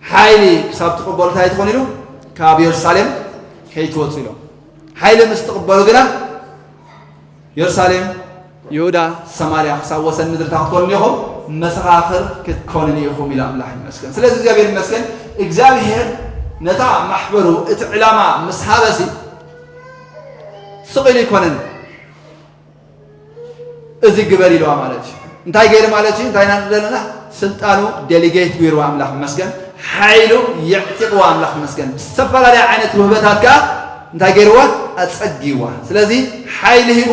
ሓይሊ ክሳብ ትቕበሉ እንታይ ትኾኑ ኢሉ? ካብ የሩሳሌም ከይትወጹ ኢሎም። ሓይሊ ምስ ትቕበሉ ግና ኢየሩሳሌም፣ ይሁዳ፣ ሰማርያ ክሳብ ወሰን ምድሪ እንታይ ክትኮኑ ኢኹም? መሰኻኽር ክትኮኑኒ ኢኹም ኢሉ ኣምላኽ ይመስገን። ስለዚ እግዚኣብሔር ይመስገን። እግዚኣብሔር ነታ ማሕበሩ እቲ ዕላማ ምስ ሃበሲ ስቕ ኢሉ ይኮነን። እዚ ግበር ኢልዋ ማለት እዩ። እንታይ ገይሩ ማለት እዩ? እንታይ ኢና ዘለና? ስልጣኑ ዴሊጌት ገይርዋ ኣምላኽ ይመስገን። ሓይሉ የዕጢቕዋ ኣምላኽ ይመስገን። ብዝተፈላለየ ዓይነት ውህበታት ከኣ እንታይ ገይርዋ? ኣጸጊዋ። ስለዚ ሓይሊ ሂቡ፣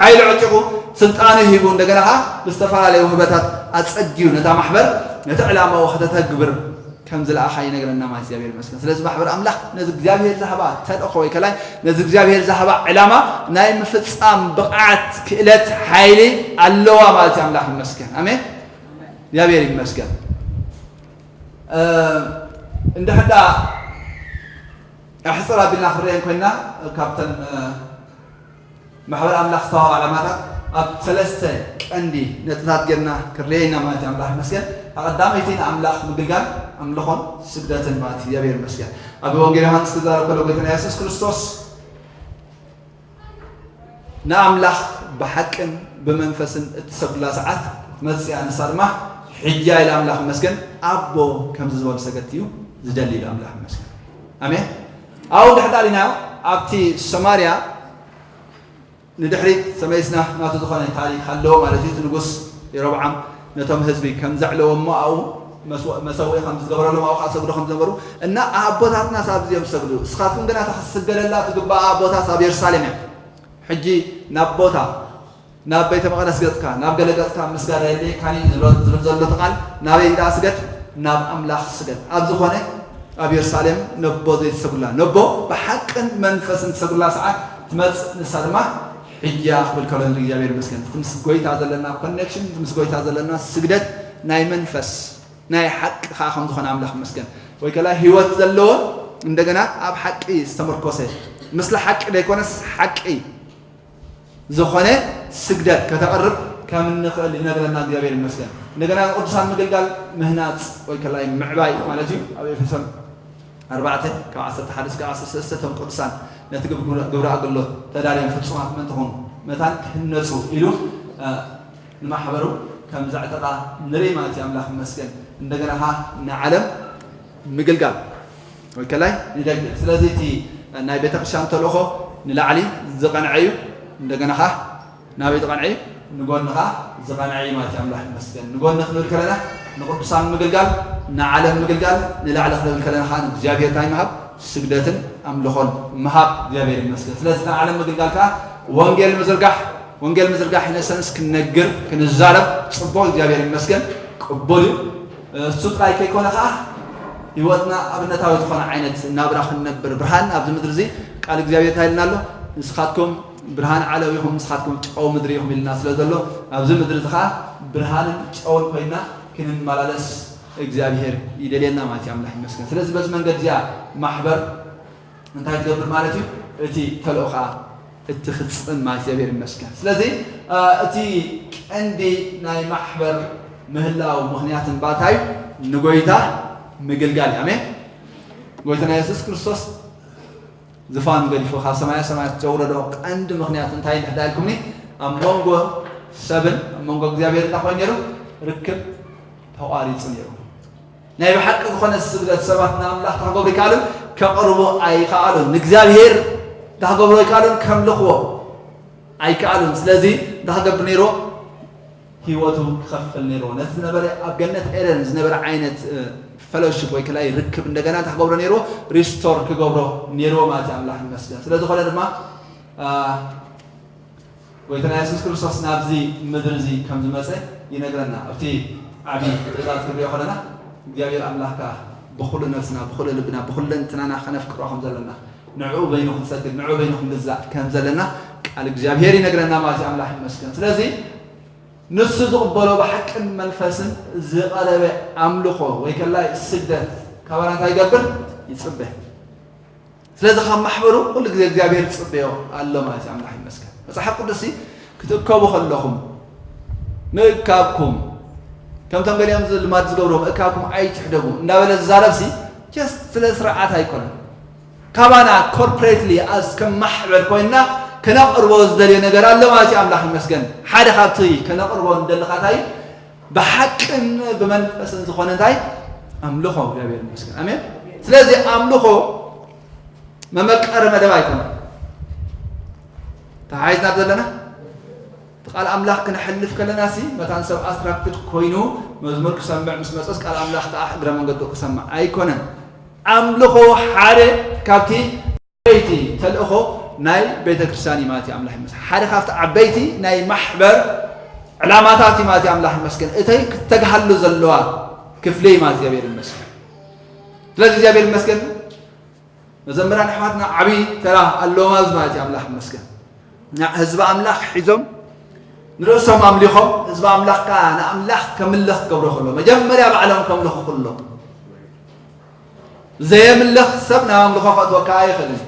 ሓይሊ ዕጢቑ፣ ስልጣኑ ሂቡ፣ እንደገና ከኣ ብዝተፈላለየ ውህበታት ኣጸጊዩ ነታ ማሕበር ነቲ ዕላማኡ ከተተግብር ከም ዝለኣኻ ይነግረና ማለት እግዚኣብሔር ይመስገን። ስለዚ ማሕበር ኣምላኽ ነዚ እግዚኣብሔር ዝሃባ ተልእኾ ወይ ከላይ ነዚ እግዚኣብሔር ዝሃባ ዕላማ ናይ ምፍጻም ብቕዓት፣ ክእለት፣ ሓይሊ ኣለዋ ማለት እዩ። ኣምላኽ ይመስገን። ኣሜን። እግዚኣብሔር ይመስገን። እ፣ እንድሕር ደኣ ኣሕጽር ኣቢልና ክንርእየን ኮይንና ካብተን፣ እ፣ ማሕበር ኣምላኽ ዝተዋህባ ዕላማታት ኣብ ሰለስተ ቀንዲ ነጥብታት ጌርና ክንርእየ ኢና ማለት እዩ። ኣምላኽ ይመስገን። ቀዳመይቲ ንኣምላኽ ምግልጋል፣ ኣምልኾን ስግደትን ማለት እዩ። እግዚኣብሔር ይመስገን። ኣብ ወንጌል ዮሃንስ ክዛረብ ከሎ ጎይታና የሱስ ክርስቶስ ንኣምላኽ ብሓቅን ብመንፈስን እትሰግዱላ ሰዓት መጽያ፣ ንሳ ድማ ሕጂ እያ ኢሉ ኣምላኽ ይመስገን። ኣቦ ከምዚ ዝበሉ ሰገድቲ እዩ ዝደሊ ኢሉ ኣምላኽ ይመስገን። ኣሜን። ኣብኡ እንድሕር ደኣ ርኢናዮ ኣብቲ ሰማርያ ንድሕሪት ተመሊስና ናቱ ዝኾነ ታሪኽ ኣለዎ ማለት እዩ። እቲ ንጉስ የሮብዓም ነቶም ህዝቢ ከም ዘዕለዎ እሞ ኣብኡ መስዋ-፣ መሰውኢ ከም ዝገበረሎም ኣብኡ ከዓ ሰግዱ ከም ዝነበሩ እና ኣቦታትና ሳብ እዚኦም ሰግዱ። እስኻትኩም ግና እታ ክትስገደላ ትግባኣ ቦታ ሳብ የሩሳሌም እያ። ሕጂ ናብ ቦታ፣ ናብ ቤተ መቕደስ ገጽካ፣ ናብ ገለ ገጽካ ምስጋድ ኣየድልየካን እዩ ዝብሎ፣ ዝብል ዘሎ እቲ ቃል ናበይ ደኣ ስገድ? ናብ ኣምላኽ ስገድ። ኣብ ዝኾነ ኣብ የሩሳሌም ነቦ ዘይትሰግዱላ፣ ነቦ ብሓቅን መንፈስን ትሰግዱላ ሰዓት ትመጽእ፣ ንሳ ድማ ሕጂ እያ ክብል ከሎ ንእግዚኣብሔር ይመስገን። እቲ ምስ ጎይታ ዘለና ኮኔክሽን፣ እቲ ምስ ጎይታ ዘለና ስግደት ናይ መንፈስ፣ ናይ ሓቂ ከኣ ከም ዝኾነ ኣምላኽ ይመስገን። ወይ ከላ ህይወት ዘለዎ እንደገና ኣብ ሓቂ ዝተመርኮሰ፣ ምስለ ሓቂ ዘይኮነስ ሓቂ ዝኾነ ስግደት ከተቕርብ ከም እንኽእል ይነግረና እግዚኣብሔር ይመስገን። እንደገና ንቅዱሳን ምግልጋል ምህናጽ ወይ ከላይ ምዕባይ ማለት እዩ። ኣብ ኤፌሶን ኣርባዕተ ካብ ዓሰርተ ሓደ እስከ ዓሰርተ ሰለስተ እቶም ቅዱሳን ነቲ ግብ-፣ ግብረ ኣገልግሎት ተዳልዮም ፍጹማት ምእንቲ ኾኑ መታን ክህነጹ ኢሉ፣ እ፣ ንማሕበሩ ከም ዘዕጠቓ ንርኢ ማለት እዩ። ኣምላኽ ይመስገን። እንደገና ኸዓ ንዓለም ምግልጋል ወይ ከላይ ንደገ። ስለዚ እቲ ናይ ቤተክርስትያን ተልእኾ ንላዕሊ ዝቐንዐ እዩ። እንደገና ኸዓ ናበይ ዝቐንዐ እዩ? ንጎንኻ ዝቐንዐ እዩ ማለት እዩ። ኣምላኽ ይመስገን። ንጎኒ ክንብል ከለና ንቅዱሳን ምግልጋል፣ ንዓለም ምግልጋል፣ ንላዕሊ ክንብል ከለና ኸዓ ንእግዚኣብሔር እንታይ ምሃብ? ስግደትን ኣምልኾን ምሃብ እግዚኣብሔር ይመስገን። ስለዚ ንዓለም ምግልጋል ከኣ ወንጌል ምዝርጋሕ፣ ወንጌል ምዝርጋሕ ኢነሰንስ ክንነግር፣ ክንዛረብ ጽቡቕ እግዚኣብሔር ይመስገን። ቅቡል እዩ። እሱ ጥራይ ከይኮነ ከኣ ህይወትና ኣብነታዊ ዝኾነ ዓይነት ናብራ ክንነብር፣ ብርሃን ኣብዚ ምድሪ እዚ ቃል እግዚኣብሔር እንታይ ኢልና ኣሎ? ንስኻትኩም ብርሃን ዓለም ኢኹም፣ ንስኻትኩም ጨው ምድሪ ኢኹም ኢልና ስለ ዘሎ ኣብዚ ምድሪ እዚ ከኣ ብርሃንን ጨውን ኮይና ክንመላለስ እግዚኣብሔር ይደልየና ማለት እዩ። ኣምላኽ ይመስገን። ስለዚ በዚ መንገዲ እዚኣ ማሕበር እንታይ ትገብር ማለት እዩ? እቲ ተልእኾኣ እትፍጽም ማለት እግዚኣብሔር ይመስገን። ስለዚ፣ እ፣ እቲ ቀንዲ ናይ ማሕበር ምህላው ምኽንያትን ባእታዩ ንጎይታ ምግልጋል እዩ። ኣሜን። ጎይታና የሱስ ክርስቶስ ዝፋኑ ገዲፉ ካብ ሰማያ ሰማያት ዘውረዶ ቀንዲ ምኽንያት እንታይ እንድሕር ኢልኩምኒ፣ ኣብ መንጎ ሰብን ኣብ መንጎ እግዚኣብሔር እንታይ ኮይኑ ነይሩ? ርክብ ተቋሪጹ ነይሩ። ናይ ብሓቂ ዝኾነ ስግደት ሰባት ንኣምላኽ እንታይ ክገብሩ ኣይከኣሉን? ከቕርቡ ኣይከኣሉን። ንእግዚኣብሔር እንታይ ክገብሩ ኣይከኣሉን? ከምልኽዎ ኣይከኣሉን። ስለዚ እንታይ ክገብር ነይርዎ? ህይወቱ ክኸፍል ነይርዎ። ነቲ ዝነበረ ኣብ ገነት ኤደን ዝነበረ ዓይነት፣ እ፣ ፈሎሺፕ ወይ ከላይ ርክብ እንደገና እንታይ ክገብሮ ነይርዎ? ሪስቶር ክገብሮ ነይርዎ ማለት እዩ። ኣምላኽ ይመስገን። ስለ ዝኾነ ድማ፣ እ፣ ጎይታና የሱስ ክርስቶስ ናብዚ ምድሪ እዚ ከም ዝመጸ ይነግረና። ኣብቲ ዓቢ ትእዛዝ ክንሪኦ ከለና እግዚኣብሔር ኣምላኽካ ብኹሉ ነፍስና፣ ብኹሉ ልብና፣ ብኹለንትናና ከነፍቅሮ ከም ዘለና፣ ንዕኡ በይኑ ክንሰግድ፣ ንዕኡ በይኑ ክንግዛእ ከም ዘለና ቃል እግዚኣብሔር ይነግረና ማለት እዩ። ኣምላኽ ይመስገን። ስለዚ ንሱ ዝቕበሎ ብሓቅን መንፈስን ዝቐረበ ኣምልኾ ወይ ከላይ ስግደት ካባና እንታይ ይገብር? ይጽበ። ስለዚ ካብ ማሕበሩ ኩሉ ግዜ እግዚኣብሔር ዝጽበዮ ኣሎ ማለት እዩ። ኣምላኽ ይመስገን። መጽሓፍ ቅዱስ ክትእከቡ ከለኹም ምእካብኩም፣ ከምቶም ገሊኦም ልማድ ዝገብሩ ምእካብኩም ኣይትሕደጉ እንዳበለ ዝዛረብሲ ጀስት ስለ ስርዓት ኣይኮነን። ካባና ኮርፖሬትሊ ኣስ ከም ማሕበር ኮይንና ከነቕርቦ ዝደልዮ ነገር ኣሎ ማለት እዩ። ኣምላኽ ይመስገን። ሓደ ካብቲ ከነቕርቦ እንደለኻታይ ብሓቅን ብመንፈስን ዝኾነ እንታይ ኣምልኾ እግዚኣብሔር ይመስገን። ኣሜን። ስለዚ ኣምልኾ መመቀሪ መደብ ኣይኮነን። ተሓይዝና ዘለና እቲ ቃል ኣምላኽ ክነሕልፍ ከለና ሲ መታን ሰብ ኣስትራክትድ ኮይኑ መዝሙር ክሰምዕ ምስ መጸስ ቃል ኣምላኽ ከዓ እግረ መንገዱ ክሰምዕ ኣይኮነን። ኣምልኾ ሓደ ካብቲ ዓበይቲ ተልእኾ ናይ ቤተ ክርስቲያን እዩ ማለት እዩ። ኣምላኽ ይመስገን። ሓደ ካብቲ ዓበይቲ ናይ ማሕበር ዕላማታት እዩ ማለት እዩ። ኣምላኽ ይመስገን። እተይ ክተግሃሉ ዘለዋ ክፍሊ እዩ ማለት እግዚኣብሔር ይመስገን። ስለዚ እግዚኣብሔር ይመስገን። መዘምራን ኣሕዋትና ዓብዪ ተራ ኣለዎም ኣብዚ ማለት እዩ። ኣምላኽ ይመስገን። ና-፣ ህዝቢ ኣምላኽ ሒዞም ንርእሶም ኣምሊኾም ህዝቢ ኣምላኽ ከዓ ንኣምላኽ ከምልኽ ክገብሮ ከሎ መጀመርያ ባዕሎም ከምልኹ ከሎ ዘየምልኽ ሰብ ናብ ኣምልኾ ከእትወካ ኣይኽእልን።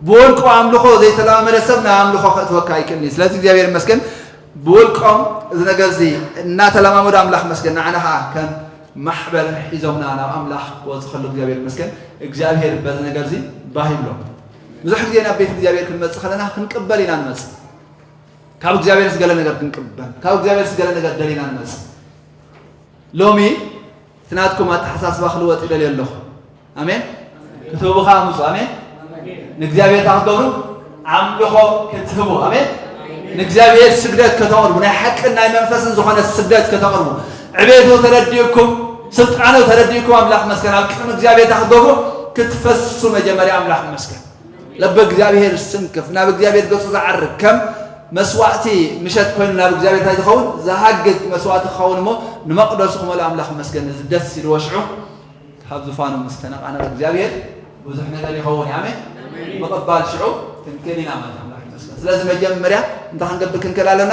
ብወልቁ ኣምልኾ ዘይተለማመደ ሰብ ናብ ኣምልኾ ከእትወካ ኣይክእልን እዩ። ስለዚ እግዚኣብሔር ይመስገን ብወልቆም እዚ ነገር እዚ እናተለማመዱ ኣምላኽ ይመስገን ንዓና ከዓ ከም ማሕበር ሒዞምና ናብ ኣምላኽ ክወፁ ከሎ እግዚኣብሔር ይመስገን እግዚኣብሔር በዚ ነገር እዚ ባህ ይብሎ። ብዙሕ ግዜ ናብ ቤት እግዚኣብሔር ክንመፅእ ከለና ክንቅበል ኢና ንመፅእ። ካብ እግዚኣብሔር ዝገለ ነገር ክንቅበል ካብ እግዚኣብሔር ዝገለ ነገር ደሊና ንመፅእ። ሎሚ እቲ ናትኩም ኣተሓሳስባ ክልወጥ ይደልየ ኣለኹ። ኣሜን። ክትህቡ ከዓ ምፁ። ኣሜን። ንእግዚኣብሔር እንታይ ክትገብሩ? ኣምልኾ ክትህቡ። ኣሜን። ንእግዚኣብሔር ስግደት ከተቕርቡ ናይ ሓቅን ናይ መንፈስን ዝኾነ ስግደት ከተቕርቡ ዕቤቱ ተረዲእኩም ስልጣኑ ተረዲእኩም ኣምላኽ መስገን ኣብ ቅድሚ እግዚኣብሔር እንታይ ክትገብሩ? ክትፈሱ መጀመርያ ኣምላኽ መስገን። ለበ እግዚኣብሔር ስንክፍ ናብ እግዚኣብሔር ገጹ ዝዓርግ ከም መስዋእቲ ምሸት ኮይኑ ናብ እግዚኣብሔር እንታይ ዝኸውን ዝሃግድ መስዋእቲ ክኸውን እሞ ንመቕደሱ ክመልኦ ኣምላኽ መስገን እዚ ደስ ኢልዎ ሽዑ ካብ ዙፋኑ ምስ ተነቓነቐ እግዚኣብሔር ብዙሕ ነገር ይኸውን እዩ። ኣሜን። ምቕባል ሽዑ ክንክእል ኢና ማለት ኣምላኽ ይመስገን። ስለዚ መጀመርያ እንታይ ክንገብር ክንክእል ኣለና?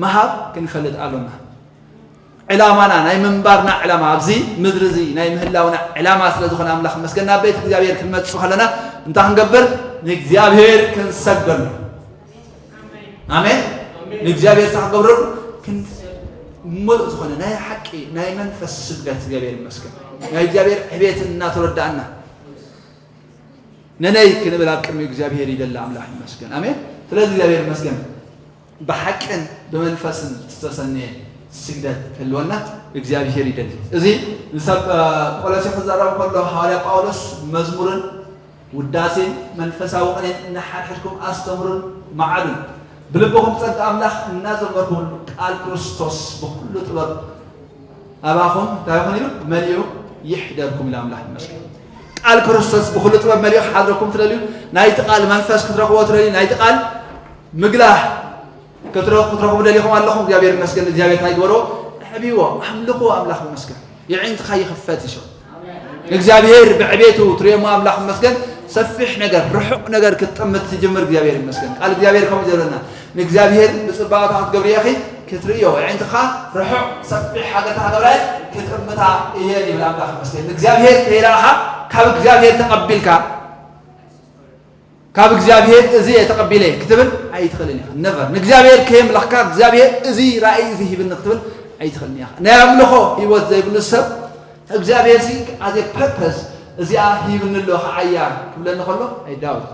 ምሃብ ክንፈልጥ ኣሎና። ዕላማና ናይ ምንባርና ዕላማ ኣብዚ ምድሪ እዚ ናይ ምህላውና ዕላማ ስለ ዝኾነ ኣምላኽ መስገን ናብ ቤት እግዚኣብሔር ክንመጽእ ከለና እንታይ ክንገብር ንእግዚኣብሔር ክንሰግደሉ ኣሜን ንእግዚኣብሔር ሳ ክገብረሉ ክንድ ሙሉእ ዝኾነ ናይ ሓቂ ናይ መንፈስ ስግደት እግዚኣብሔር ይመስገን ናይ እግዚኣብሔር ዕቤት እናተወዳእና ነነይ ክንብል ኣብ ቅድሚ እግዚኣብሔር ይደሊ ኣምላኽ ይመስገን ኣሜን ስለዚ እግዚኣብሔር ይመስገን ብሓቅን ብመንፈስን ዝተሰነየ ስግደት ክህልወና እግዚኣብሔር ይደሊ። እዚ ንሰብ ቆሎሴ ክዛረብ ከሎ ሃዋርያ ጳውሎስ መዝሙርን ውዳሴን መንፈሳዊ ቅኔን እናሓድሕድኩም ኣስተምሩን መዓዱን ብልብኹም ጸጋ ኣምላኽ እናዘመርኩም ቃል ክርስቶስ ብኩሉ ጥበብ ኣባኹም እንታይ ይኹን ኢሉ መሊኡ ይሕደርኩም ኢሉ ኣምላኽ ይመስገን። ቃል ክርስቶስ ብኩሉ ጥበብ መሊኡ ክሓድረኩም ትደልዩ ናይቲ ቃል መንፈስ ክትረኽቦ ትደልዩ ናይቲ ቃል ምግላህ ክትረኽቡ ደሊኹም ኣለኹም እግዚኣብሔር ይመስገን እግዚኣብሔር እንታይ ግበርዎ ኣዕብይዎ ኣምልኽዎ ኣምላኽ ይመስገን የዒንትኻ ይኽፈት ይሾ እግዚኣብሔር ብዕቤቱ ትርእዮሞ ኣምላኽ ይመስገን ሰፊሕ ነገር ርሑቕ ነገር ክትጥምት ትጅምር እግዚኣብሔር ይመስገን ቃል እግዚኣብሔር ከምኡ ዘብለና ንእግዚኣብሔር ብፅባቐታ ክትገብርዮ ኢኺ ክትርእዮ የዒንትኻ ርሑቕ ሰፊሕ ሃገርታ ሃገብራይ ክጥምታ እየ ይብል ኣምላኽ ይመስገን ንእግዚኣብሔር ከይረኣኻ ካብ እግዚኣብሔር ተቐቢልካ ካብ እግዚኣብሔር እዚ እየ ተቐቢለ ክትብል ኣይትኽእልን ኢኻ ነቨር ንእግዚኣብሔር ከየምለኽካ እግዚኣብሔር እዚ ራእይ እዚ ሂብኒ ክትብል ኣይትኽእልን ኢኻ ናይ ኣምልኾ ህይወት ዘይብሉ ሰብ እግዚኣብሔር ሲ ኣዘ ፐርፐስ እዚኣ ሂብኒ ኣሎ ከዓያ ክብለኒ ከሎ ኣይዳውት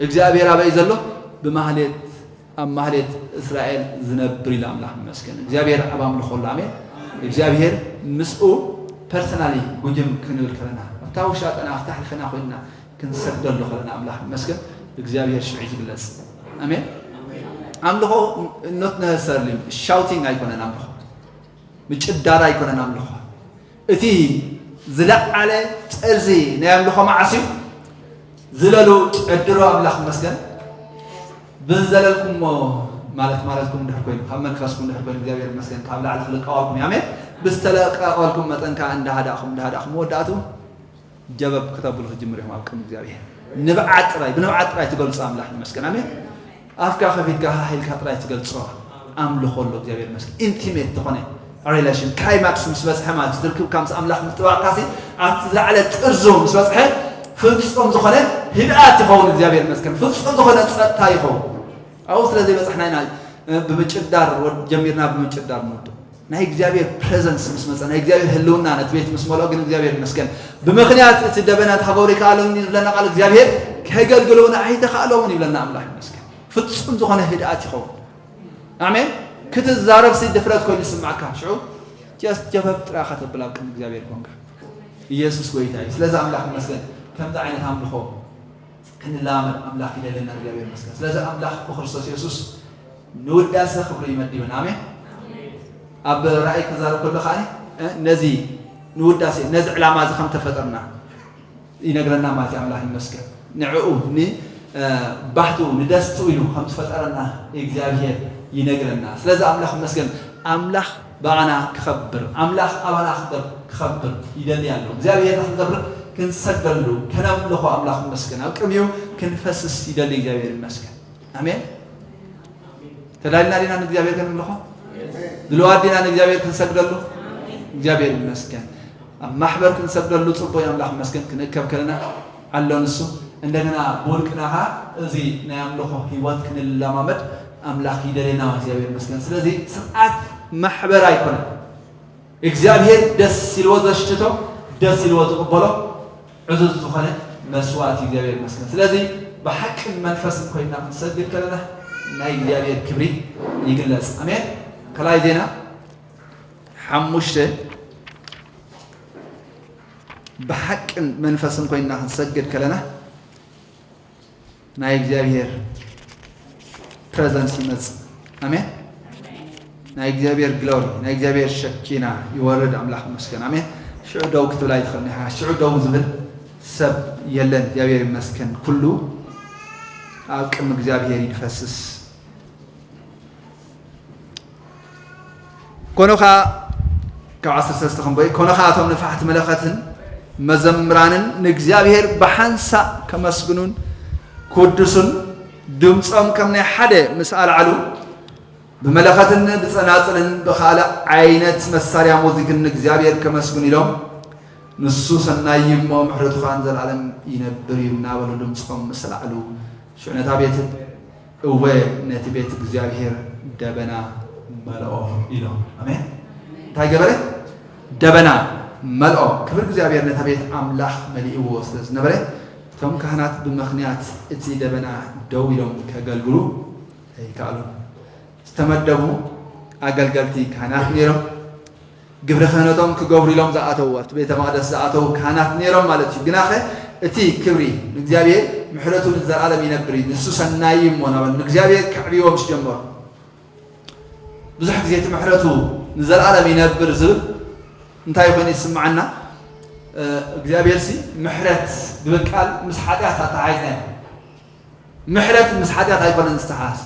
እግዚኣብሔር ኣበይ ዘሎ ብማህሌት ኣብ ማህሌት እስራኤል ዝነብር ኢሉ ኣምላኽ ይመስገን እግዚኣብሔር ኣብ ኣምልኾ ኣሎ ኣሜን እግዚኣብሔር ምስኡ ፐርሰናሊ ጉጅም ክንብል ከለና ኣብታ ውሻጠና ኣብታ ሕልፈና ኮይንና ክንሰግደሉ ከለና ኣምላኽ ይመስገን እግዚኣብሔር ሽዑ እዩ ዝግለጽ ኣሜን ኣምልኾ not necessarily shouting ኣይኮነን ኣምልኾ ምጭዳር ኣይኮነን ኣምልኾ እቲ ዝለዓለ ጥርዚ ናይ ኣምልኾ መዓስ እዩ ዝለሉ ጨድሮ ኣምላኽ ይመስገን ብዝዘለልኩሞ ማለት ማለትኩም እንድሕር ኮይኑ ካብ መንፈስኩም እንድሕር ኮይኑ እግዚኣብሔር ይመስገን ካብ ላዕሊ ክልቀቐልኩም እዩ ኣሜን ብዝተለቀቐልኩም መጠን ከዓ እንዳሃዳእኹም እንዳሃዳእኹም መወዳእትኡ ጀበብ ክተብሉ ክትጅምሩ ኢኹም ኣብ ቅድሚ እግዚኣብሔር ንብዓት ጥራይ ብንብዓት ጥራይ ትገልፁ ኣምላኽ ይመስገን ኣሜን ኣፍካ ከፊትካ ሃሂልካ ጥራይ ትገልፆ ኣምልኾ ኣሎ እግዚኣብሔር ይመስገን ኢንቲሜት ዝኾነ ሬላሽን ክላይማክስ ምስ በፅሐ ማለት ዝርክብካ ምስ ኣምላኽ ምጥባቕካሲ ኣብቲ ዝለዓለ ጥርዙ ምስ በፅሐ ፍፁም ዝኾነ ህድኣት ይኸውን እግዚኣብሔር ይመስገን ፍፁም ዝኾነ ፀጥታ ይኸውን ኣብኡ ስለ ዘይበፃሕና ኢና ብምጭዳር ጀሚርና ብምጭዳር ንወድእ ናይ እግዚኣብሔር ፕሬዘንስ ምስ መጸ፣ ናይ እግዚኣብሔር ህልውና ነቲ ቤት ምስ መልኦ ግን እግዚኣብሔር ይመስገን። ብምኽንያት እቲ ደበና ተኸገብሩ ይከኣሎም ዝብለና ቃል እግዚኣብሔር፣ ከገልግልውን ኣይተኻእሎምን ይብለና። ኣምላኽ ይመስገን። ፍጹም ዝኾነ ህድኣት ይኸውን። ኣሜን። ክትዛረብ ሲ ድፍረት ኮይኑ ይስማዕካ። ሽዑ ጀስት ጀበብ ጥራኻ ተብል ኣብ ቅድሚ እግዚኣብሔር ኮንካ። ኢየሱስ ጎይታ እዩ። ስለዚ ኣምላኽ ይመስገን። ከምዚ ዓይነት ኣምልኾ ክንለማመድ ኣምላኽ ይደልየና። እግዚኣብሔር ይመስገን። ስለዚ ኣምላኽ ብክርስቶስ የሱስ ንውዳሰ ክብሪ ይመድብን። ኣሜን። ኣብ ራእይ ክዛረብ ከሎ ከኣ ነዚ ንውዳሴ ነዚ ዕላማ እዚ ከም ተፈጠርና ይነግረና ማለት እዩ። ኣምላኽ ይመስገን። ንዕኡ ንባህቱ ንደስትኡ ኢሉ ከም ዝፈጠረና እግዚኣብሔር ይነግረና። ስለዚ ኣምላኽ ይመስገን። ኣምላኽ ብኣና ክኸብር፣ ኣምላኽ ኣባና ክኸብር ይደሊ ኣሎ። እግዚኣብሔር ክንገብር ክንሰግደሉ ከነምልኾ ኣምላኽ ይመስገን። ኣብ ቅድሚኡ ክንፈስስ ይደሊ እግዚኣብሔር ይመስገን። ኣሜን። ተዳሊና ዲና ንእግዚኣብሔር ከነምልኾ? ድልዋት ዲና ንእግዚኣብሔር ክንሰግደሉ? እግዚኣብሔር ይመስገን። ኣብ ማሕበር ክንሰግደሉ ጽቡቕ እዩ። ኣምላኽ ይመስገን። ክንእከብ ከለና ኣሎ ንሱ። እንደገና ብውልቅና ኸዓ እዚ ናይ ኣምልኾ ህይወት ክንለማመድ ኣምላኽ ይደልየና። እግዚኣብሔር ይመስገን። ስለዚ ስርዓት ማሕበር ኣይኮነን። እግዚኣብሔር ደስ ኢልዎ ዘሽትቶ፣ ደስ ኢልዎ ዝቕበሎ ዕዙዝ ዝኾነ መስዋእቲ እግዚኣብሔር ይመስገን። ስለዚ ብሓቅን መንፈስን ኮይና ክንሰግድ ከለና ናይ እግዚኣብሔር ክብሪ ይግለጽ። ኣሜን። ካልኣይ ዜና ሓሙሽተ፣ ብሓቅን መንፈስን ኮይና ክንሰግድ ከለና ናይ እግዚኣብሔር ፕረዘንስ ይመጽእ። ኣሜን። ናይ እግዚኣብሔር ግሎሪ፣ ናይ እግዚኣብሔር ሸኪና ይወርድ። ኣምላኽ ይመስገን። ኣሜን። ሽዑ ደው ክትብል ኣይትኽእልን ኢኻ። ሽዑ ደው ዝብል ሰብ የለን። እግዚኣብሔር ይመስገን። ኩሉ ኣብ ቅድሚ እግዚኣብሔር ይፈስስ። ኮነ ኸኣ ካብ ዓሰርተ ሰለስተ ክንበይ፣ ኮነ ኸኣ እቶም ነፋሕቲ መለኸትን መዘምራንን ንእግዚኣብሔር ብሓንሳእ ከመስግኑን ክውድሱን ድምጾም ከም ናይ ሓደ ምስ ኣልዓሉ፣ ብመለኸትን ብጸናጽልን ብኻልእ ዓይነት መሳርያ ሙዚክን ንእግዚኣብሔር ከመስግኑ ኢሎም፣ ንሱ ሰናይ እዩ እሞ ምሕረቱ ኸኣ ንዘለኣለም ይነብር እዩ እናበሉ ድምጾም ምስ ኣልዓሉ፣ ሽዑ ነታ ቤት እወ፣ ነቲ ቤት እግዚኣብሔር ደበና መልኦ ኢሎም። ኣሜን። እንታይ ገበረ? ደበና መልኦ። ክብሪ እግዚኣብሔር ነታ ቤት ኣምላኽ መሊእዎ ስለ ዝነበረ፣ እቶም ካህናት ብምኽንያት እቲ ደበና ደው ኢሎም ከገልግሉ ኣይከኣሉን። ዝተመደቡ ኣገልገልቲ ካህናት ነይሮም። ግብረ ክህነቶም ክገብሩ ኢሎም ዝኣተዉ፣ ኣብቲ ቤተ መቕደስ ዝኣተዉ ካህናት ነይሮም ማለት እዩ። ግናኸ እቲ ክብሪ ንእግዚኣብሔር፣ ምሕረቱ ንዘለኣለም ይነብር እዩ፣ ንሱ ሰናይ እዩ እሞ እናበሉ ንእግዚኣብሔር ከዕብይዎ ምስ ጀመሩ፣ ብዙሕ ግዜ እቲ ምሕረቱ ንዘለኣለም ይነብር ዝብል እንታይ ኮይኑ ይስምዓና? እ፣ እግዚኣብሔርሲ ምሕረት ዝብል ቃል ምስ ሓጢኣት ኣተሓሒዝናዮ። ምሕረት ምስ ሓጢኣት ኣይኮነን ዝተሓዝ።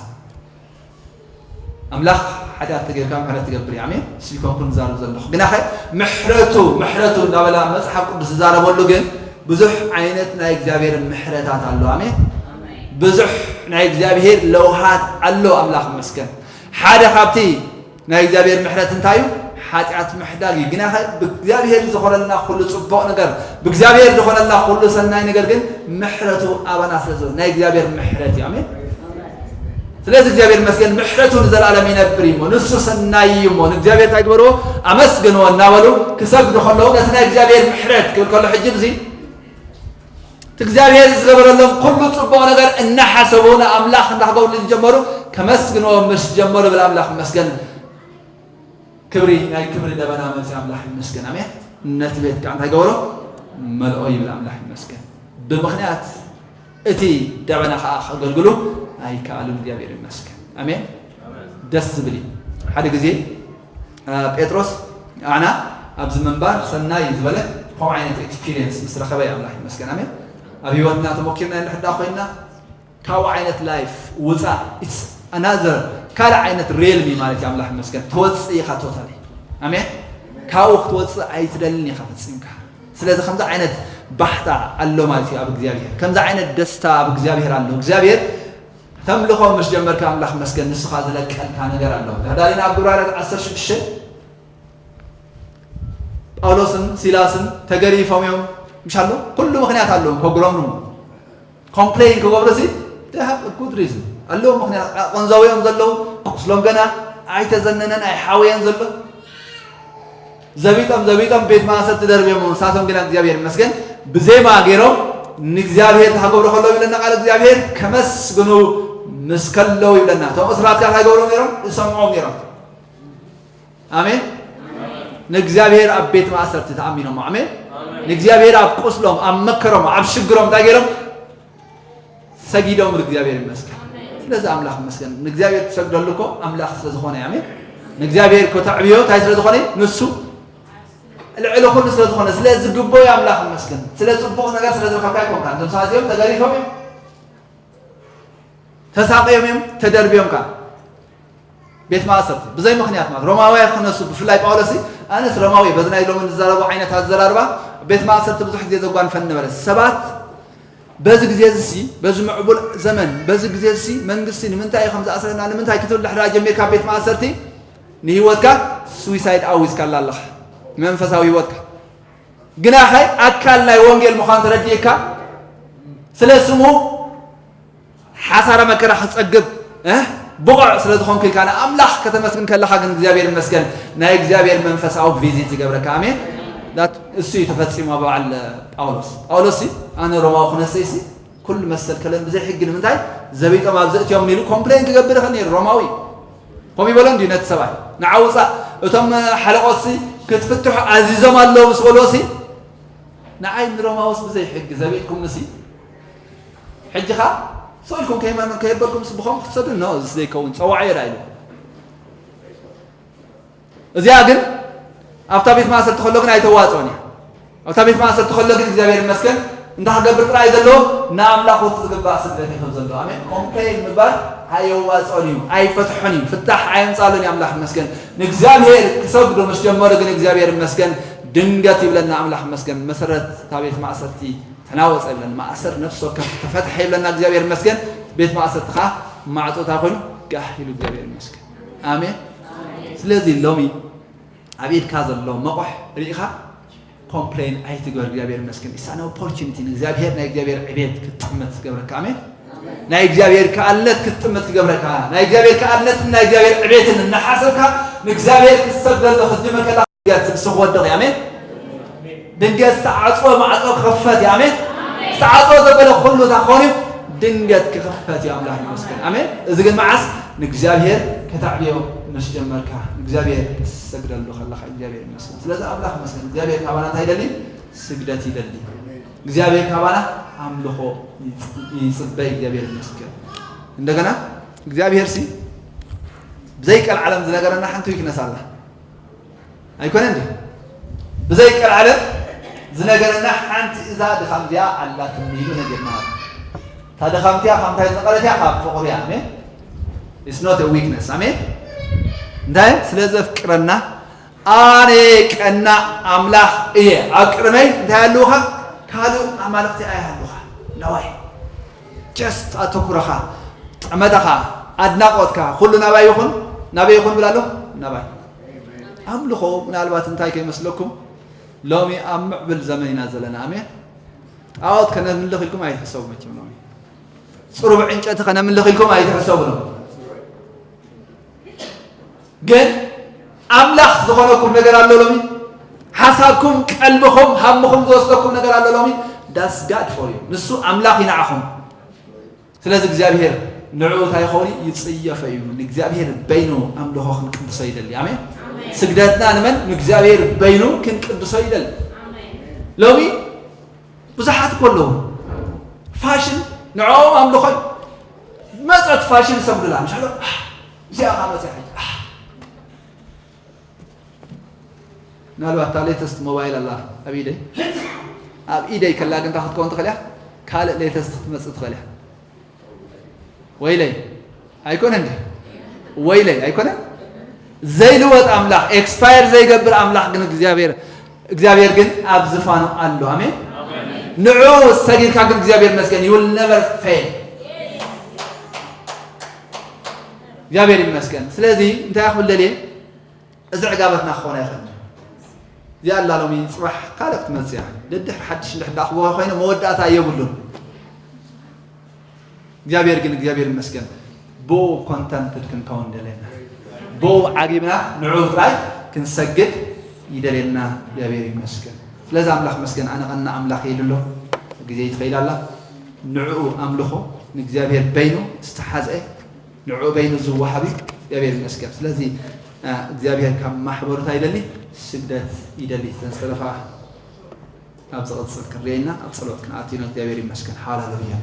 ኣምላኽ ሓጢኣት ተገይርካ ምሕረት ትገብር እዩ። ኣሜን። ስሊኮንኩን ዝዛረብ ዘለኹ። ግናኸ ምሕረቱ፣ ምሕረቱ እንዳበላ መጽሓፍ ቅዱስ ዝዛረበሉ ግን ብዙሕ ዓይነት ናይ እግዚኣብሔር ምሕረታት ኣሎ። ኣሜን። ብዙሕ ናይ እግዚኣብሔር ለውሃት ኣሎ። ኣምላኽ ይመስገን። ሓደ ካብቲ ናይ እግዚኣብሔር ምሕረት እንታይ እዩ? ሓጢኣት ምሕዳግ እዩ። ግናኸ ብእግዚኣብሔር ዝኾነልና ኩሉ ጽቡቕ ነገር፣ ብእግዚኣብሔር ዝኾነልና ኩሉ ሰናይ ነገር ግን ምሕረቱ ኣባና ስለ ዘሎ ናይ እግዚኣብሔር ምሕረት እዩ። ኣሜን። ስለዚ እግዚኣብሔር ይመስገን፣ ምሕረቱ ንዘለኣለም ይነብር እዩ እሞ፣ ንሱ ሰናይ እዩ እሞ፣ ንእግዚኣብሔር እንታይ ግበርዎ? ኣመስግንዎ እናበሉ ክሰግዱ ከለዉ ነቲ ናይ እግዚኣብሔር ምሕረት ክብል ከሎ ሕጂ እዚ እቲ እግዚኣብሔር ዝገበረሎም ኩሉ ጽቡቕ ነገር እናሓሰቡ ንኣምላኽ እንዳኽገብሩ ዝጀመሩ ከመስግንዎ ምስ ጀመሩ ብል ኣምላኽ ይመስገን። ክብሪ ናይ ክብሪ ደበና መጺ ኣምላኽ ይመስገን። ኣሜን። ነቲ ቤት ከዓ እንታይ ገበሮ? መልኦ ይብል ኣምላኽ ይመስገን። ብምኽንያት እቲ ደበና ከዓ ከገልግሉ ኣይከኣሉን። እግዚኣብሔር ይመስገን። ኣሜን። ደስ ዝብል እዩ። ሓደ ግዜ፣ አ፣ ጴጥሮስ ኣና ኣብዚ ምንባር ሰናይ እዩ ዝበለ ከምኡ ዓይነት ኤክስፒሪየንስ ምስ ረኸበ እዩ። ኣምላኽ ይመስገን። ኣሜን። ኣብ ህይወትና ተሞኪርና እንድሕር ደኣ ኮይንና ካብኡ ዓይነት ላይፍ ውፃእ። It's another ካልእ ዓይነት ሬልም እዩ ማለት እዩ። ኣምላኽ ይመስገን። ትወፅእ ኢኻ ቶታሊ። ኣሜን። ካብኡ ክትወፅእ ኣይትደልን ኢኻ ፈፂምካ። ስለዚ ከምዚ ዓይነት ባሕታ ኣሎ ማለት እዩ ኣብ እግዚኣብሔር። ከምዚ ዓይነት ደስታ ኣብ እግዚኣብሔር ኣሎ። እግዚኣብሔር ተምልኾ ምስ ጀመርካ ኣምላኽ ይመስገን ንሱ ኸኣ ዝለቀልካ ነገር ኣሎ። ተዳሊና ኣብ ግብረ ሃዋርያት ዓሰርተ ሽዱሽተ ጳውሎስን ሲላስን ተገሪፎም እዮም። ምሽ ኣሎ? ኩሉ ምኽንያት ኣለዎም ከጉረምርሙ። ኮምፕሌን ክገብሩ ሲ they have a good reason ኣለዎም ምኽንያት። ቆንዛዊ እዮም ዘለዉ። ቁስሎም ገና ኣይተዘነነን ኣይሓወየን ዘሎ። ዘቢጦም ዘቢጦም ቤት ማእሰርቲ ደርብዮም፣ ንሳቶም ግና እግዚኣብሔር ይመስገን ብዜማ ገይሮም ንእግዚኣብሔር ተኸብሩ ከለዉ ይብለና ቃል እግዚኣብሔር፣ ከመስግኑ ምስ ከለዉ ይብለና። እቶም እስራት ከ እንታይ ገብሮም ነይሮም? ዝሰምዖም ነይሮም። ኣሜን። ንእግዚኣብሔር ኣብ ቤት ማእሰርቲ ተኣሚኖም። ኣሜን። ንእግዚኣብሔር ኣብ ቁስሎም፣ ኣብ መከሮም፣ ኣብ ሽግሮም እንታይ ገይሮም? ሰጊዶም። እግዚኣብሔር ይመስገን። ስለዚ ኣምላኽ ይመስገን። ንእግዚኣብሔር ትሰግደሉ እኮ ኣምላኽ ስለ ዝኾነ እዩ። ኣሜን። ንእግዚኣብሔር እኮ ተዕብዮ እንታይ ስለ ዝኾነ? ንሱ ልዕሊ ኩሉ ስለ ዝኾነ፣ ስለ ዝግበዮ ኣምላኽ ይመስገን። ስለ ጽቡቕ ነገር ስለ ዝረኸብካ ኣይኮንካን። እዞም ሰባት እዚኦም ተገሪፎም እዮም፣ ተሳቕዮም እዮም፣ ተደርብዮም ከኣ ቤት ማእሰርቲ ብዘይ ምኽንያት ማለት ሮማውያን ክነሱ፣ ብፍላይ ጳውሎስ፣ ኣነስ ሮማዊ፣ በዚ ናይ ሎሚ ንዛረቦ ዓይነት ኣዘራርባ ቤት ማእሰርቲ ብዙሕ ግዜ ዘጓንፈኒ ነበረ። ሰባት በዚ ግዜ እዚ ሲ፣ በዚ ምዕቡል ዘመን፣ በዚ ግዜ እዚ መንግስቲ ንምንታይ እዩ ከም ዝኣስረና፣ ንምንታይ ክትብል ድሕራ ጀሚርካ ቤት ማእሰርቲ ንህይወትካ ስዊሳይድ ኣዊዝካላ ኣለኻ። መንፈሳዊ ህይወትካ ግናኸ ኣካል ናይ ወንጌል ምዃን ተረዲእካ ስለ ስሙ ሓሳረ መከራ ክትጸግብ፣ እ፣ ብቑዕ ስለ ዝኾንኩ ኢልካ ንኣምላኽ ከተመስግን ከለኻ ግን እግዚኣብሔር ይመስገን ናይ እግዚኣብሔር መንፈሳዊ ቪዚት ይገብረካ። ኣሜን። ዳት-፣ እሱ እዩ ተፈጺሙ ኣብ በዓል ጳውሎስ። ጳውሎስ ሲ፣ ኣነ ሮማዊ ክነሰይ ሲ፣ ኩሉ መሰል ከለን ብዘይ ሕጊ ንምንታይ ዘቢጦም ኣብ ዘእትዮም ኢሉ ኮምፕሌን ክገብር ይኽእል ነይሩ ሮማዊ። ከምኡ ይበሎ እንዲዩ ነቲ ሰብኣይ። ንዓ ውጻእ፣ እቶም ሓለቆት ሲ ክትፍትሑ ኣዚዞም ኣለዉ ምስ በልዎ ሲ፣ ንዓይ ንሮማውስ ብዘይ ሕጊ ዘቢጥኩምኒ ሲ፣ ሕጂ ኸኣ ስቕ ኢልኩም ከይመን-፣ ከየበልኩም ሲ ብኸምኡ ክትሰዱ፣ ኖ፣ እዚ ዘይከውን፣ ጸዋዕዮ ደኣ ኢሉ። እዚኣ ግን ኣብታ ቤት ማእሰርቲ ከሎ ግን ኣይተዋጽኦን እያ። ኣብታ ቤት ማእሰርቲ ከሎ ግን እግዚኣብሔር ይመስገን እንታይ ክገብር ጥራይ ዘለዎ ንኣምላኹ እቲ ዝግባእ ስግደት ይኽብ ዘሎ። ኣሜን። ኮምፕሌን ምግባር ኣየዋጽኦን እዩ፣ ኣይፈትሖን እዩ፣ ፍታሕ ኣየምጻሉን እዩ። ኣምላኽ ይመስገን። ንእግዚኣብሔር ክሰግዱ ምስ ጀመሩ ግን እግዚኣብሔር ይመስገን ድንገት ይብለና ኣምላኽ ይመስገን መሰረት እታ ቤት ማእሰርቲ ተናወጸ ይብለና። ማእሰር ነፍሲ ወከፍ ተፈትሐ ይብለና እግዚኣብሔር ይመስገን። ቤት ማእሰርቲ ኸዓ ማዕጾ እንታይ ኮይኑ ጋህ ኢሉ እግዚኣብሔር ይመስገን። ኣሜን። ስለዚ ሎሚ ኣብ ኢድካ ዘሎ መቑሕ ርኢኻ ኮምፕሌን ኣይትግበር። እግዚኣብሔር ይመስገን። ኢሳን ኦፖርቹኒቲ ንእግዚኣብሔር ናይ እግዚኣብሔር ዕቤት ክትጥምት ክገብረካ። ኣሜን። ናይ እግዚኣብሔር ከኣልነት ክትጥምት ክገብረካ። ናይ እግዚኣብሔር ከኣልነትን ናይ እግዚኣብሔር ዕቤትን እናሓሰብካ ንእግዚኣብሔር ክትሰግደሉ ክትጅምር ከለኻ ድንገት ንሱ ክወድቕ እዩ። ኣሜን። ድንገት ዝተዓጽወ ማዕጾ ክኽፈት እዩ። ኣሜን። ዝተዓጽወ ዘበለ ኩሉ እንታይ ክኾን እዩ? ድንገት ክኽፈት እዩ። ኣምላኽ ይመስገን። ኣሜን። እዚ ግን መዓስ? ንእግዚኣብሔር ከተዕብዮ ምስ ጀመርካ፣ ንእግዚኣብሔር ክትሰግደሉ ከለኻ እግዚኣብሔር ይመስገን። ስለዚ ኣምላኽ ይመስገን። እግዚኣብሔር ካባና እንታይ ይደሊ? ስግደት ይደሊ። እግዚኣብሔር ካባና ኣምልኾ ይጽ-፣ ይጽበይ። እግዚኣብሔር ይመስገን። እንደገና እግዚኣብሔር ሲ ብዘይ ቀልዓለም ዝነገረና ሓንቲ ዊክነስ ኣላ። ኣይኮነን ድዩ? ብዘይ ቀልዓለም ዝነገረና ሓንቲ እዛ ድኻም እዚኣ ኣላትኒ ኢሉ ነጊርና። እታ ድኻም እቲኣ ካብ እንታይ ዝነቐለት እያ? ካብ ፍቕሩ እያ። ኣሜን። It's not a weakness። ኣሜን። እንታይ? ስለ ዘፍቅረና፣ ኣነ ቀናእ ኣምላኽ እየ። ኣብ ቅድመይ እንታይ ኣለውኻ? ካልእ ኣማልኽቲ ኣይሃልውኻ። ነዋይ። ጀስት ኣተኩረኻ፣ ጠመተኻ፣ ኣድናቖትካ፣ ኩሉ ናባይ ይኹን፣ ናበይ ይኹን ብላ ኣሎ? ናባይ። ኣምልኾ ምናልባት እንታይ ከይመስለኩም፣ ሎሚ ኣብ ምዕብል ዘመን ኢና ዘለና። ኣሜን። ጣዖት ከነምልኽ ኢልኩም ኣይትሕሰቡ መቸም ሎሚ። ጽሩብ ዕንጨቲ ከነምልኽ ኢልኩም ኣይትሕሰቡ ሎሚ። ግን ኣምላኽ ዝኾነኩም ነገር ኣሎ ሎሚ። ሓሳብኩም፣ ቀልብኹም፣ ሃምኹም ዝወስደኩም ነገር ኣሎ ሎሚ። That's God for you። ንሱ ኣምላኽ እዩ ንዓኹም። ስለዚ እግዚኣብሔር ንዕኡ እንታይ ይኸውን? ይጽየፎ እዩ። ንእግዚኣብሔር በይኑ ኣምልኾ ክንቅድሶ ይደሊ። ኣሜን። ኣሜን። ስግደትና ንመን? ንእግዚኣብሔር በይኑ ክንቅድሶ ይደሊ። ኣሜን። ሎሚ ብዙሓት እኮ ኣለዉ። ፋሽን ንዕኦም ኣምልኾ እዩ። መጸት ፋሽን ይሰግዱላ። ምሻሎ፣ ኣህ፣ እዚኣ ኸኣ መጽያ ሕጂ። ኣህ። ምናልባት እታ ሌተስት ሞባይል ኣላ ኣብ ኢደይ። ኣብ ኢደይ ከላ ግን እንታይ ክትከውን ትኽእል እያ? ካልእ ሌተስት ክትመጽእ ትኽእል እያ። ወይለይ፣ ኣይኮነን ድዩ? ወይለይ፣ ኣይኮነን? ዘይልወጥ ኣምላኽ፣ ኤክስፓየር ዘይገብር ኣምላኽ ግን እግዚኣብሔር፣ እግዚኣብሔር ግን ኣብ ዝፋኑ ኣሎ። ኣሜን። ንዑ ሰጊድካ ግን እግዚኣብሔር ይመስገን፣ you will never fail። እግዚኣብሔር ይመስገን። ስለዚ እንታይ ክብል ደልየ? እዚ ዕጋበትና ክኾን ኣይኽእልን። እዚኣ ኣላ ሎሚ፣ ጽባሕ ካልእ ክትመጽእ እያ። ደድሕሪ ሓድሽ እንድሕር ደኣ ክበሃ ኮይነ መወዳእታ የብሉን። እግዚኣብሔር ግን፣ እግዚኣብሔር ይመስገን፣ ብኡ ኮንተንትድ ክንከውን ደለና። ብኡ ዓጊብና ንዕኡ ጥራይ ክንሰግድ ይደልየና እግዚኣብሔር ይመስገን። ስለዚ ኣምላኽ መስገን ኣነ ቐና ኣምላኽ ኢሉ ኣሎ። ግዜ ይትኸይል ኣላ። ንዕኡ ኣምልኾ ንእግዚኣብሔር በይኑ ዝተሓዝአ ንዕኡ በይኑ ዝወሃብ እዩ። እግዚኣብሔር ይመስገን። ስለዚ እግዚኣብሔር ካብ ማሕበሩ እንታይ ይደሊ? ስግደት ይደሊ። እተን ዝተረፋ ኣብ ዝቕጽል ክንርእየና ኣብ ጸሎት ክንኣትዩ ኢና። እግዚኣብሔር ይመስገን። ሃሌሉያ።